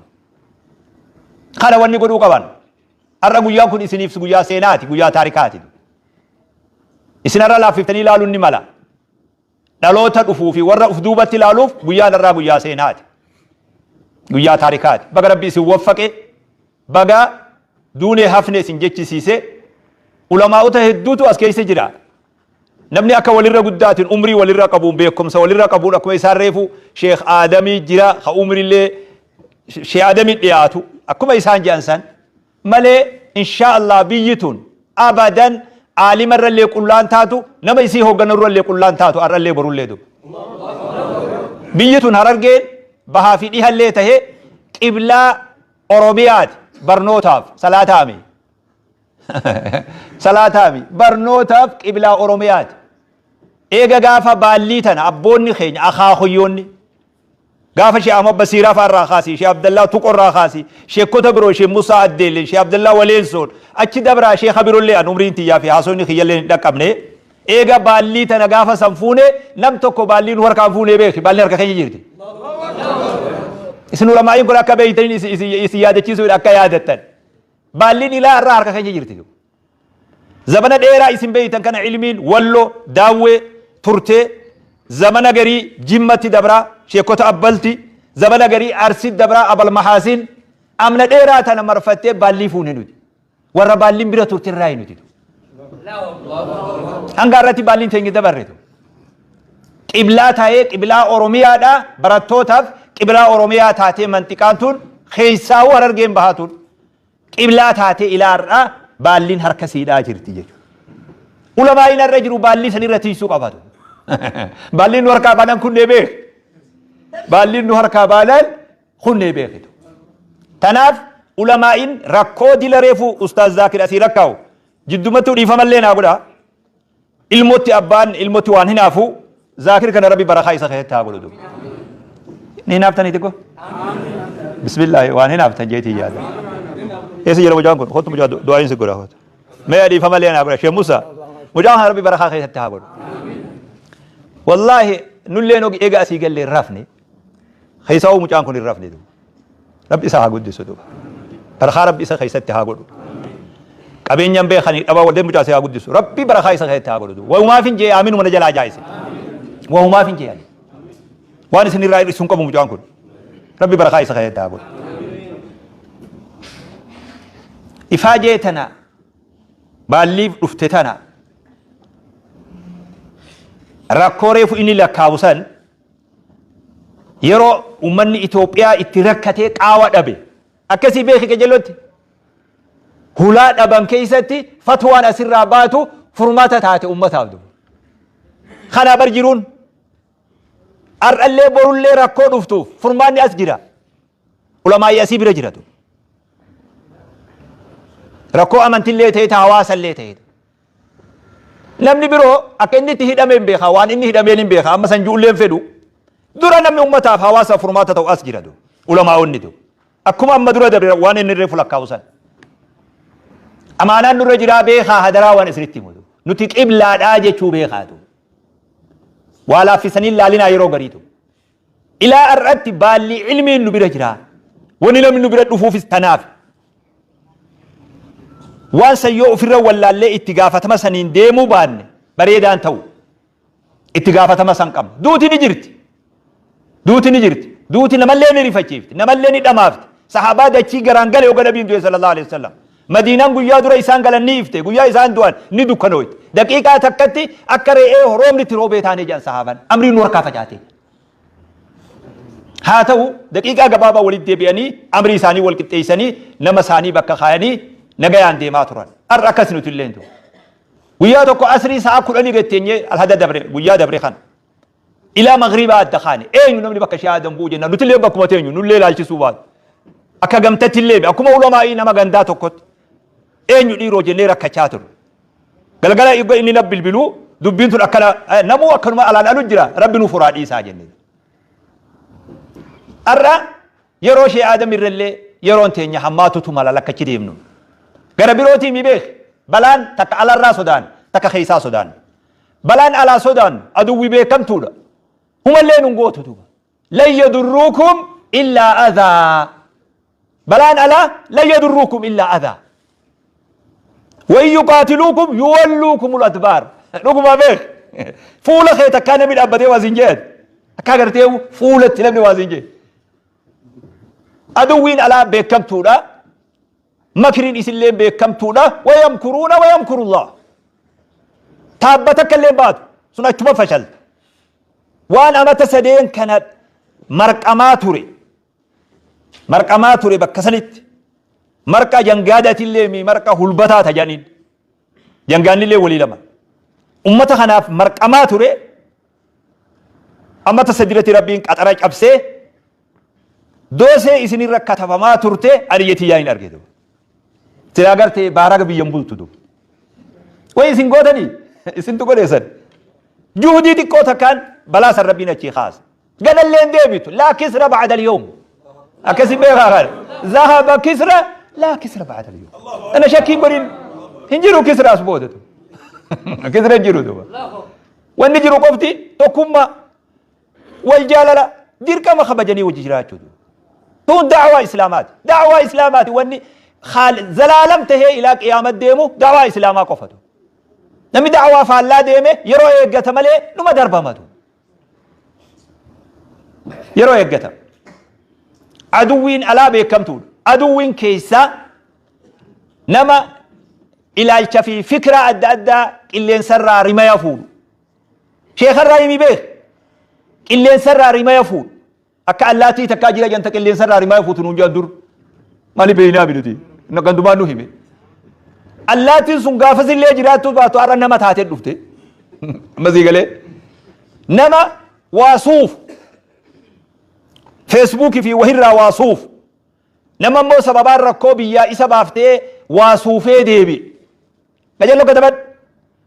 Kana wanni godhuu qaban. Har'a guyyaan kun isiniif guyyaa seenaati, guyyaa taarikaati. Isin har'a laaffiftanii ilaaluun ni mala. Dhaloota dhufuu fi warra uf duubatti ilaaluuf guyyaan har'aa guyyaa seenaati. Guyyaa taarikaati. Baga Rabbi isin waffaqe, baga duunee hafne isin jechisiise, ulamaa'ota hedduutu as keessa jira. Namni akka walirra guddaatiin umrii walirra qabuun beekumsa walirra qabuun akkuma isaan reefu Sheekh Aadamii jira ka umrillee Sheekh Aadamii dhiyaatu akkuma isaan jedhan san malee inshaa Allah biyyi tun abadan aalima irrallee qullaan taatu nama isii hoogganarrallee qullaan taatu har'allee borullee duba. Biyyi tun Harargeen bahaa fi dhihallee tahee qiblaa Oromiyaati barnootaaf salaataami. Salaataami barnootaaf qiblaa Oromiyaati. Eega gaafa baallii tana abboonni keenya akaakuyyoonni Gaafa Sheekh Ahmad Basiiraa fa'aa irraa kaasii, Sheekh Abdallaa Tuqo irraa kaasii, sheekkota biroo Sheekh Musaa Addeelleen, Sheekh Abdallaa Waleensoon, achi dabraa sheekha birollee an umriin tiyyaa fi haasofni kiyyallee hin dhaqqabne. Eega baallii tana gaafa san fuune nam tokko baallii nu harkaan fuunee beeki, baalliin harka keenya jirti. Isin ulamaa'iin kun akka beeytaniin isin yaadachiisuudha akka yaadattan. Baalliin ilaa irraa harka keenya jirti. Zamana dheeraa isin beeytan kana ilmiin Wallo, Daawwee turtee zamana garii Jimmatti dabraa sheekota Abbalti, zamana garii Arsitti dabraa Abal Mahaasin amna dheeraa tana marfattee baallii fuune nuti. Warra baalliin bira turte irraa nuti. Hanga irratti baalliin teenya dabarretu. Qiblaa taa'ee qiblaa Oromiyaadha barattootaaf qiblaa Oromiyaa taatee manxiqaan tun keessaawuu Harargeen bahaa tun. Qiblaa taatee ilaa har'aa baalliin harka siidhaa jirti jechuudha. Ulamaa'iin har'a jiru baallii sanirra tiisuu qabatu. Baalliin nu harkaa baanaan kunnee beek. Baalliin nu harkaa baanaan kunnee beekitu. Tanaaf ulamaa'iin rakkoo dila reefu Ustaaz Zaakir asii rakkaa'u jiddumattuu dhiifamallee naa godhaa. Ilmotti abbaan ilmotti waan hinaafu Zaakir kana rabbi barakaa isa keessatti haa godhu duuba. Ni hinaaftanii xiqqoo? Bismillaahi waan hinaaftan jeetii yaada. Eessa jira mucaan kun? Kottu mucaa du'aayin si godha kottu. Mee dhiifama malee naa godha. Sheekh Musa mucaan kana rabbi barakaa keessatti haa godhu. Wallaahi nulleen eega asii gallee hin rafne. Keessaa mucaan kun hin rafne duuba. Rabbi isa haa guddisu duuba. Barakaa Rabbi isa keessatti haa godhu. Qabeenyaan beekanii dhabaa waldeen mucaa isa haa guddisu. Rabbi barakaa isa keessatti haa godhu duuba. Wahumaaf hin jee aaminuma na jalaa jaayise. Wahumaaf hin jee ani. Waan isin irraa hir'isu hin qabu mucaan kun. Rabbi barakaa isa keessatti haa godhu. Ifaajee tana baalliif dhufte tana rakkoo reefu inni lakkaawu san Yeroo ummanni Itoophiyaa itti rakkatee qaawa dhabe akkasii beeki qajeellotti hulaa dhaban keessatti fatwaan asirraa baatu furmaata taate ummataaf duba. Kana bar jiruun har'allee borullee rakkoo dhuftuuf furmaanni as jira. Ulamaa'ii asii bira jiratu. Rakkoo amantillee ta'e ta hawaasallee ta'e. Namni biroo akka inni itti hidhame hin beeka waan inni hidhameen hin beeka amma san ju'ullee hin fedhu. Dura namni ummataaf hawaasaaf furmaata ta'u as jira du. Ulamaa'onni du. Akkuma amma dura dabre waan inni reefu lakkaa'u san. Amaanaan nurra jiraa beekaa hadaraa waan isinitti himu. Nuti qiblaadhaa jechuu beekaatu. Waa laaffisanii laalinaa yeroo gariitu. Ilaa har'atti baalli ilmiin nu bira jira. Wani namni nu bira dhufuufis tanaaf. Waan san yoo ofirra wallaallee itti gaafatama saniin deemuu baanne bareedaan ta'u. Itti gaafatama san qabna. Duuti ni jirti. Duuti ni jirti. Duuti namallee ni rifachiifti. Namallee ni dhamaafti. Sahaabaa dachii garaan gale yoga nabiin du'e sallallahu alaihi wasallam. Madiinaan guyyaa dura isaan galan ni ifte. Guyyaa isaan du'an ni dukkanooyte. Daqiiqaa takkatti akka re'ee roobni itti roobee taanee jedhan sahaabaan. Amriin nu harkaa facaatee. Haa ta'u daqiiqaa gabaabaa walitti deebi'anii amrii isaanii wal qixxeessanii nama isaanii bakka kaayanii nagayaan deemaa turan. Har'a akkas nuti illee hin Guyyaa tokko asrii sa'a kudhanii gad teenyee alhada dabre guyyaa dabre kana. Ilaa magriibaa adda kaane eenyu namni bakka ishee aadan bu'u jennaan nuti illee bakkuma teenyu nullee ilaalchisuu baatu. Akka gamtatti illee akkuma ulamaa'ii nama gandaa tokkotti eenyu dhiiroo jennee rakkachaa turre. Galgala eegga inni na bilbiluu dubbiin tun akkana namuu akkanuma alaan alu jira rabbi nu furaa dhiisaa jenne. Har'a yeroo ishee aadam irrallee yeroon teenya hammaatutu mala lakkachi deemnu. Gara birootii mi beek balaan takka alarraa sodaan takka keessaa sodaan. Balaan alaa sodaannu aduwwi beekamtuudha. Humallee nun gootu duuba. Lan yadurruukum illaa adhaa. Balaan alaa lan yadurruukum illaa adhaa. Wa in yuqaatiluukum yuwalluukumul adbaar. Dhuguma beek. Fuula kee takkaa namni dhaabbatee waa siin jedhan. Akka agartee fuulatti namni waa siin jedhe. Aduwwiin alaa beekamtuudha. Makriin isillee beekamtuudha. Wayamkuruuna wayamkurullah. Taabba takka illee baatu. Sun achuma fashalta. Waan amata sadeen kana marqamaa ture. Marqamaa ture bakka sanitti. Marqa jangaadatillee mi marqa hulbataa tajaniin. Jangaannillee walii lama. Ummata kanaaf marqamaa ture. Amata sadirratti rabbiin qaxara cabsee Doosee isinirra katabamaa turte ani tiyyaa hin arge duuba. Silaa gartee baaraga biyyan bultu duuba. Way isin gootanii isintu godheessan. Juhudii xiqqoo takkaan balaa san rabbiin achii kaase. Ganallee hin deebitu. Laa kisra ba'da al-yawm. Akkasi beekaa kana. Zahaba kisra laa kisra ba'da al-yawm. Ana shakkii godhin hin jiru kisra as booda. Kisra hin jiru duuba. Wanni jiru qofti tokkummaa wal jaalala dirqama kabajanii wajji jiraachuu. Tun da'waa islaamaati. Da'waa islaamaati wanni zalaalam tahee ilaa qiyaamat deemu da'waa islaamaa qofatu. Namni da'waa faallaa deeme yeroo eeggata malee numa darbamatu. Yeroo eeggata. Aduwwiin alaa beekamtuudha. Aduwwiin keessaa nama ilaalcha fi fikira adda addaa qilleensarraa rimaya fuudhu. Sheekarraa himi beek. Qilleensarraa rimaya fuudhu. Akka allaattii takkaa jira janta qilleensarraa rimaya fuutu nuun jedhan dur. Mali beeynaa binuti. Gandumaan nu hime. Allaattiin sun gaafasillee jiraattuu baatu har'a nama taatee dhufte. Amma sii galee. Nama waa suufu. Feesbuukii fi wahirraa waa suufu. Nama immoo sababaan rakkoo biyyaa isa baaftee waa suufee deebi'e. Qajeello katabadhu.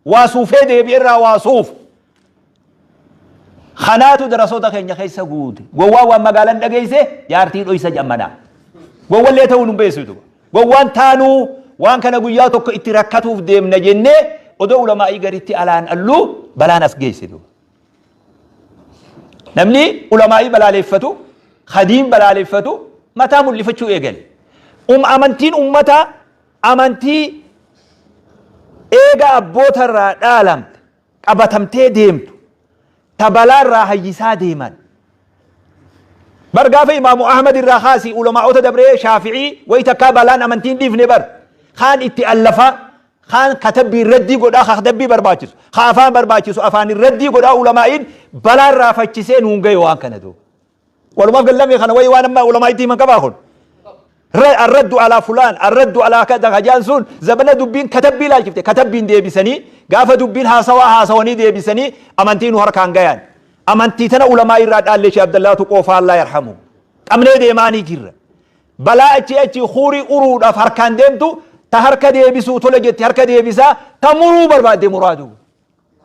Waa suufee deebi'e irraa waa suufu. Kanaatu darasoota keenya keessa guute. Gowwaan waan magaalaan dhageesse jaartii dhoysa jammanaa. Gowwallee ta'uu nun beessitu. Gowwaan taanuu waan kana guyyaa tokko itti rakkatuuf deemna jennee odoo ulamaa'ii garitti alaan alluu balaan as geessitu. Namni ulamaa'ii balaaleeffatu, hadiin balaaleeffatu mataa mul'ifachuu eegale. Amantiin ummataa amantii eega abboota irraa dhaalamte qabatamtee deemtu ta balaa irraa hayyisaa deeman. Bar gaafa Imaamu Ahmad irraa kaasii ulamaa'ota dabree Shaafi'ii wayi takkaa balaan amantiin dhiifne bar kaan itti allafaa kaan katabbii raddii godhaa ka katabbii barbaachisu ka afaan barbaachisu afaan raddii godhaa ulamaa'iin balaa irraa fachisee nuun gahe waan kana duuba. Walumaaf gallame kana wayi waan amma ulamaa'itti himan qabaa kun. Arraddu alaa fulaan arraddu alaa kada hajaan sun zabana dubbiin katabbii ilaalchifte katabbiin deebisanii gaafa dubbiin haasawaa haasawanii deebisanii amantii nu harkaan gayan. Amantii tana ulamaa irraa dhaallee Sheekh Abdallaatu qoofaa Allah yarhamu. Qabnee deemaanii jirra. Balaa achii achi huurii uruudhaaf harkaan deemtu ta harka deebisuu tole jetti harka deebisaa ta muruu barbaadde muraadu.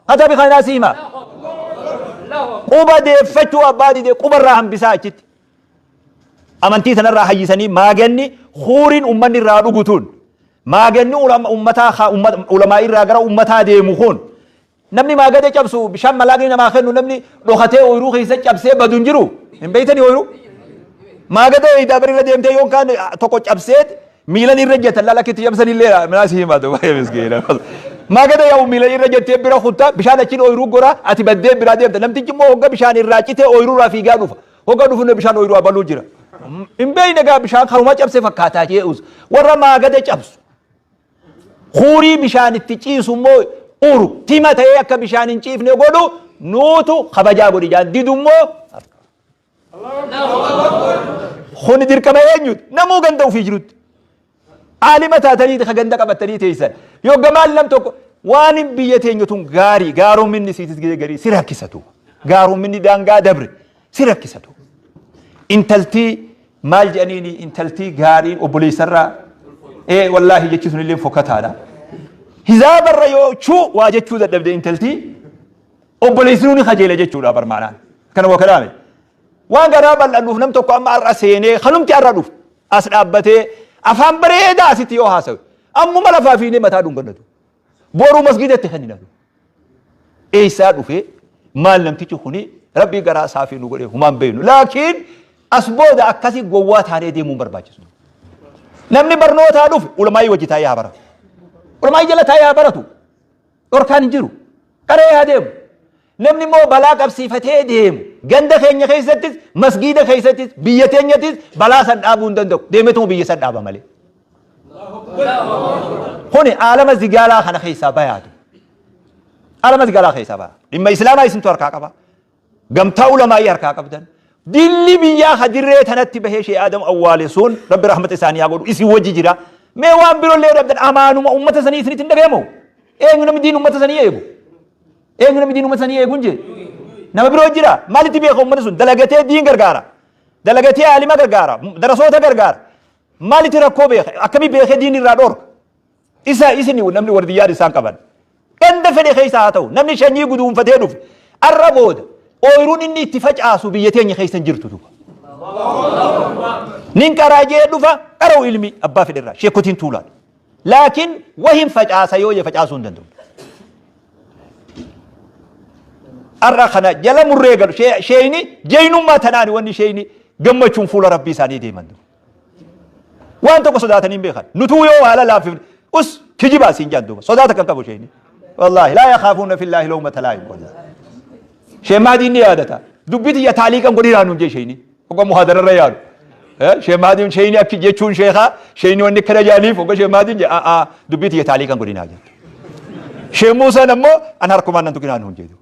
Katabi kanaa si hima. Quba deeffachuu abbaa dide quba irraa hambisaa achitti. Amantii tanarraa hayyisanii maaganni huuriin ummanni irraa dhugu tun maaganni ummataa ulamaa irraa gara ummataa deemu kun Namni maagada cabsu bishaan malaaqni namaa kennu namni dhokatee ooyiruu keessa cabsee badu hin jiru. Hin beektanii ooyiruu? Maagada eeydaa bira irra deemtee yoo kaan tokko cabsee miilan irra jettan laala akka itti cabsan illee minaa si himaa ta'u baay'ee miskiina. Maagada yaa'u miilan irra jettee bira kutta bishaan achiin ooyiruu gora ati baddee biraa deemta namtichi immoo hogga bishaan irraa citee ooyiruu irraa fiigaa dhufa. Hogga dhufu bishaan ooyiruu abaluu jira. Hin beekne gaa bishaan karuma cabse fakkaataa jee'us warra maagada cabsu. Huurii bishaan itti ciisu immoo uru tima ta'ee akka bishaan hin ciifne godhu nuutu kabajaa godhi jaan didu immoo kuni dirqama eenyuti namuu ganda ofii jirutti aalima taatanii ka ganda qabattanii teessan yoo gamaan nam tokko waan hin biyya teenya tun gaarii gaaroominni siitis gidee garii si rakkisatu gaaroominni daangaa dabre si rakkisatu intaltii Maal jedhaniini intaltii gaariin obboleessarraa ee wallaahi jechi sunillee fokkataadha. Hizaabarra yoo chuu waa jechuu dadhabde intaltii obboleessinuu ni kajeela jechuudha barmaanaan. Kana waa kalaame. Waan garaa bal'annuuf nam tokko amma har'a seenee kanumti har'a dhufu as dhaabbatee afaan bareedaa asitti yoo haasawe ammuma lafaa fiinee mataa dhungannatu. Boruu masgiidatti kenninatu. Eessaa dhufe maal namtichi kuni rabbii garaa saafii nu godhe humaan beeknu. Laakiin as booda akkasii gowwaa taanee deemuun barbaachisu. Namni barnootaa dhufe ulamaayii wajji taa'ee haa baratu. Ulamaayii jala taa'ee haa baratu. Dhorkaan hin jiru. Qaree haa deemu. Namni immoo balaa qabsiifatee deemu ganda keenya keessattis masgiida keessattis biyya teenyattis balaa san dhaabuu hin danda'u. Deemetuma biyya san dhaaba malee. Kuni aalama zigaalaa kana keessaa bayaatu. Aalama zigaalaa keessaa baya. Dhimma islaamaa isintu harkaa qaba. Gamtaa ulamaa'ii harkaa qabdan. Dilli biyyaa hadirree tanatti bahee shee Aadam awwaale sun rabbi rahmata isaanii haa godhu isin wajji jira. Mee waan birollee dhabdan amaanuma ummata sanii isinitti hin dhagayamu. Eenyu namni diin ummata sanii eegu? Eenyu namni diin ummata sanii eegu hin jee? Nama biroo jira. Maalitti beeka ummanni sun dalagatee diin gargaara. Dalagatee aalima gargaara. Darasoota gargaara. Maalitti rakkoo beeka? Akkamii beekee diin irraa dhorka? Isa isin namni wardiyyaan isaan qaban. Ganda fedhe keessa haa ta'u namni shanyii guduunfatee dhufe arra booda ooyiruun inni itti facaasu biyya teenya keessa hin jirtu duuba. Nin qaraa jee dhufa qara'u ilmi abbaa fedhe irraa sheekotiin tuulaan. Laakiin wahin facaasa yoo jee facaasuu hin danda'u. Arra kana jala murree galu sheeyni jeynummaa tanaani wanni sheeyni gammachuun fuula rabbii isaanii deeman. Waan tokko sodaatanii hin beekan. Nutuu yoo haala laaffifne us kijibaa siin jaan duuba. Sodaata kan qabu sheeyni. Wallaahi laa yakaafuuna fillaahi lawmata laa'im wallaahi. Sheekh Mahdiin ni yaadata. Dubbii tiyya taaliiqan godhinaa nuun jee sheeyni. Hogga muhaadararra yaadu. Sheekh Mahdiin sheeyni akki jechuun sheekhaa sheeyni wanni akkana jaaniif hogga Sheekh Mahdiin jee a'aa dubbii tiyya taaliiqan godhinaa jettu. Sheekh Muusaan ammoo an harkumaan nan tuqinaa nuun jedhu.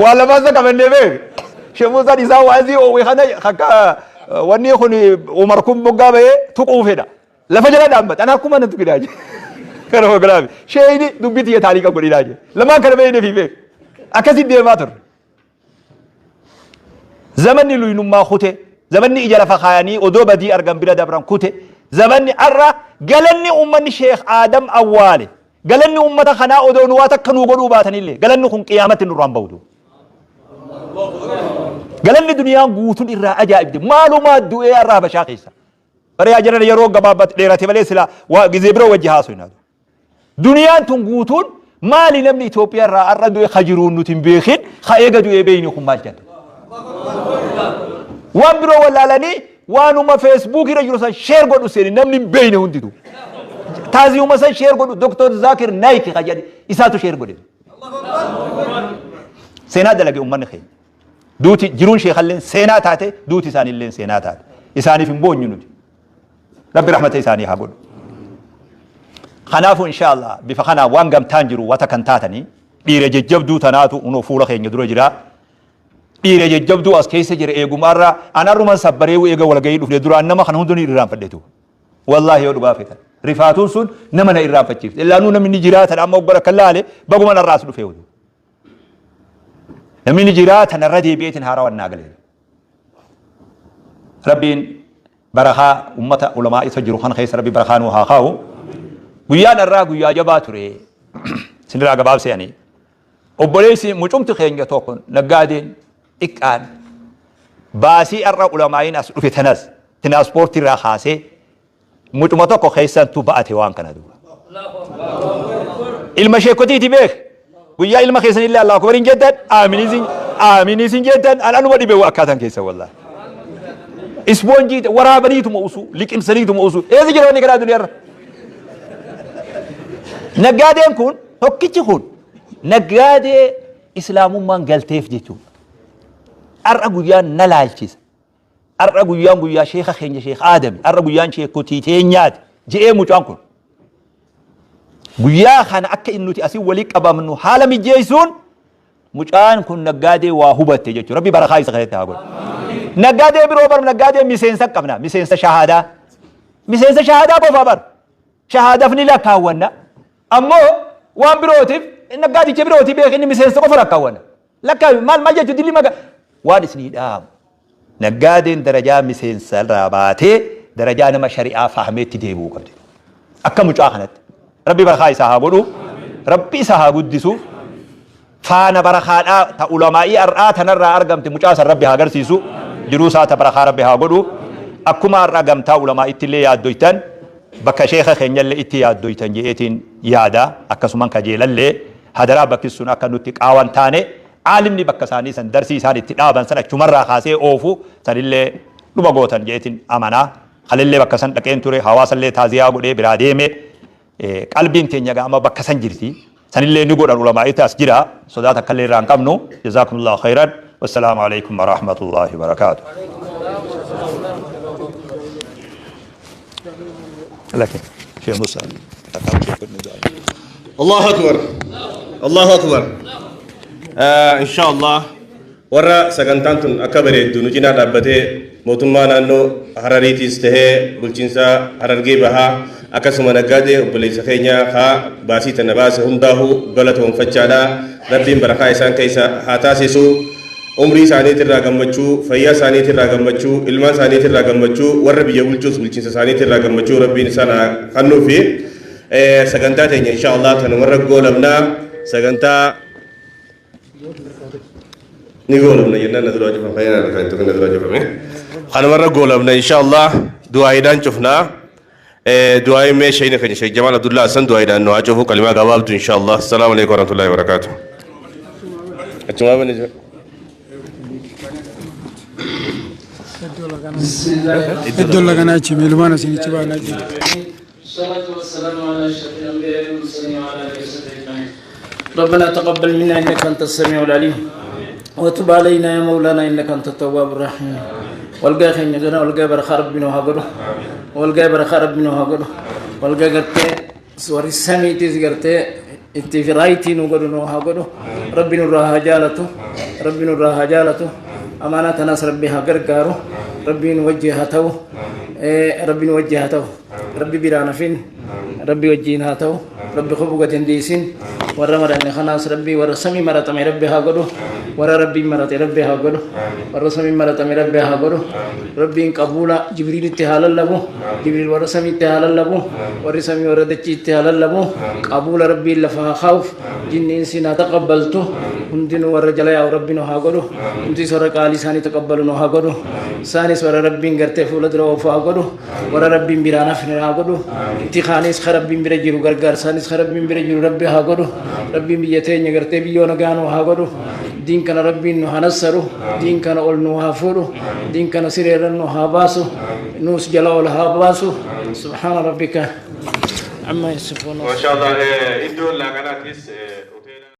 Waan lamaan isa qabannee beek. Sheekh Muusaan isaa waazii oowwe kana akka wanni kun Umar kun moggaa bahee tuquu fedha. Lafa jala dhaabbate an harkumaan nan tuqinaa jedhe. Kana hogganaa sheeyni dubbii tiyya taaliiqan godhinaa jedhe. Lamaan kana beeknee fi beek. Akkasitti deemaa turre. Zamanni luynummaa kute, zamanni ija lafa kaayanii odoo badii argan bira dabran kute, zamanni arra galanni ummanni Sheekh Aadam awwaale, galanni ummata kanaa odoo nu waa takka nuu godhuu baatanillee, galanni kun qiyaamatti nurraan ba'u. Galanni duniyaan guutuun irraa ajaa'ibde maalumaa du'ee arra Habashaa keessa. Bara yaa jiran yeroo gabaabatti dheerate malee silaa waa gizee biroo wajji haasofna. Duniyaan tun guutuun maali namni Itoophiyaa irraa har'a du'e ka jiruun nuti hin beekin ka eega du'ee beeyni kun maal jedha. Waan biroo wallaalanii waanuma feesbuuk irra jiru san sheer godhu seeni namni hin beeyne hunditu. Taaziyuma san sheer godhu Dr. Zaakir Naayik ka jedhe isaatu sheer godhe. Seenaa dalage uummanni keenya. Duuti jiruun sheekalleen seenaa taate duuti isaaniilleen seenaa taate. Isaaniif hin boonyu nuti. Rabbi rahmata isaanii haa godhu. Kanaafuu inshaallah bifa kanaan waan gamtaan jiru wata kan taatanii dhiira jajjabduu tanaatu unoo fuula keenya dura jira. Dhiira jajjabduu as keessa jira eegumaarraa an arruman sabbareewu eega walgahii dhufne duraan nama kana hundi ni irraanfadhetu. Wallaahi yoo dhugaa feetan. Rifaatuun sun nama na irraanfachiifte. Illaanuu namni ni jiraatan amma oggora kan laale baguma narraas dhufee oduu. Namni ni jiraatan irra deebi'eetiin haarawaan naa galee. Rabbiin barakaa ummata ulamaa isa jiru kana keessa Rabbi barakaa nuu haa kaa'u. Guyyaan irraa guyyaa jabaa ture. Isinirraa gabaabsee ani. Obboleessi mucumti keenya tokko naggaadeen xiqqaan baasii har'a ulamaa'iin as dhufe tanas tinaaspoortii irraa kaasee Mucuma tokko keessantu ba'ate waan kana duuba. Ilma sheekotiiti beek. Guyyaa ilma keessanillee Allahu akbar hin jettan, aamin isin jettan, an anuma dhibe akkaataan keessa wallahi. Ispoonjii waraabaniituma usuu, liqimsaniituma usuu. Eessa jira wanni kanaa duniyaarra? Naggaadeen kun, tokkichi kun, naggaadee islaamummaan galteef jechuudha. Har'a guyyaan na laalchisa. Har'a guyyaan guyyaa sheeka keenya sheek Aadami. Har'a guyyaan sheekotii teenyaati. Je'ee mucaan kun. Guyyaa kana akka inni nuti asii walii qabamnu haala mijeessuun mucaan kun naggaadee waa hubatte jechuudha. Rabbi barakaa isa keessatti haa godhu. Naggaadee biroo bar naggaadee miseensa qabna. Miseensa shahaadaa. Miseensa shahaadaa qofa bar. Shahaadaaf ni lakkaawwanna. Ammoo waan birootiif naggaadicha birootii beekinni miseensa qofa lakkaawwanna. Lakkaawi maal maal jechuun dilli maga waan isinii dhaamu. Naggaadeen darajaa miseensa irraa baatee darajaa nama shari'aa fahmeetti deebi'uu qabdi. Akka mucaa kanatti. Rabbi barakaa isaa haa godhu. Rabbi isa haa guddisu. Faana barakaadhaa ta ulamaa'ii har'aa tanarraa argamte mucaa san Rabbi haa agarsiisu. Jiruu isaa ta barakaa Rabbi haa godhu. Akkuma har'a gamtaa ulamaa'itti illee yaaddoytan bakka sheeka keenyallee itti yaaddoytan je'eetiin yaada akkasuman kajeelallee Hadaraa bakki sun akka nutti qaawa hin taane aalimni bakka isaanii san darsii isaan itti dhaaban san achumarraa kaasee oofu sanillee dhuma gootan je'etin amana. Kalellee bakka san dhaqeen ture hawaasallee taaziyaa godhee biraa deeme. Qalbiin teenya egaa amma bakka san jirti. Sanillee ni godhan ulamaa'iti as jira. Sodaa takkallee irraa hin qabnu. Jazaakumullahu khayran. Wassalaamu alaikum warahmatullahi wabarakaatuh. Laki. Sheekh Musa. Allahu Akbar. Allahu Akbar. Insha Allah warra sagantaan tun akka bareeddu nu cinaa dhaabbatee mootummaa naannoo Harariitiis tahee bulchiinsa Harargee Bahaa akkasuma naggaadee obboleessa keenya haa baasii tana baase hundaahuu galatoonfachaadha. Rabbiin barakaa isaan keessa haa taasisu. Umrii isaaniitirraa gammachuu, fayyaa isaaniitirraa gammachuu, ilmaan isaaniitirraa gammachuu, warra biyya bulchuus bulchiinsa isaaniitirraa gammachuu Rabbiin isaan haa kennuufi. Sagantaa teenya insha Allah tanumarra goolabnaa. Sagantaa ni goolabna jennaan na duraa cufame, fayyaan harkaa hin tuqin na duraa cufame. Kanumarra goolabna insha Allah du'aayiidhaan cufnaa. Du'aayiin mee sheeyni keenya Sheekh Jamaal Abdullaa Hassan du'aayiidhaan nu haa cufu kalimaa gabaabdu insha Allah. Assalaamu alaikum warahmatullahi wabarakatuh. Achumaa bani jira. Iddoo laganaa achi miilumaan asinichi baanaa jira. الصلاة والسلام على أشرف الأنبياء والمرسلين وعلى آله وصحبه أجمعين. ربنا تقبل منا إنك أنت السميع العليم وتب علينا يا مولانا إنك أنت التواب الرحيم. والقى خير جنا والقى برخ ربنا وهقره والقى برخ ربنا وهقره والقى قرتي warri samiitis gartee itti firaayitii nu godhu nu haa godhu. Rabbi nurraa haa jaalatu, Rabbi nurraa haa jaalatu. Amaanaa tanaas Rabbi haa gargaaru, Rabbi nu wajji haa ta'u, Rabbi nu wajji haa ta'u, Rabbi biraan hafin, Rabbi wajjiin haa ta'u, Rabbi kobu gad hin dhiisin. Warra maranne kanaas Rabbi warra samii maratame Rabbi haa godhu, warra Rabbiin marate Rabbi haa godhu, warra samiin maratame Rabbi haa godhu. Rabbiin qabuula Jibriilitti haa lallabu, Jibriil warra samiitti haa lallabu, warri samii warra dachiitti haa lallabu, qabuula Rabbiin lafa haa kaa'uuf, jinni insiin haa taqabbaltu. Hundinuu warra jala yaa'u Rabbi nu haa godhu, hundis warra qaalii isaanii taqabbalu nu haa godhu, isaanis warra Rabbiin gartee fuula dura oofu haa godhu, warra Rabbiin biraan hafne haa godhu. Itti kaanis ka Rabbiin bira jiru, gargaarsaanis ka Rabbiin bira jiru Rabbi haa godhu. Rabbiin biyya teenya gartee biyyoo nagaa nu haa godhu. Diin kana Rabbiin nu haa nassaru, diin kana ol nu haa fuudhu, diin kana sireerra nu haa baasu, nuus jala ol haa baasu. Subhaana rabbika amma yasifuun. Masha Allah iddoon laaqanaatis.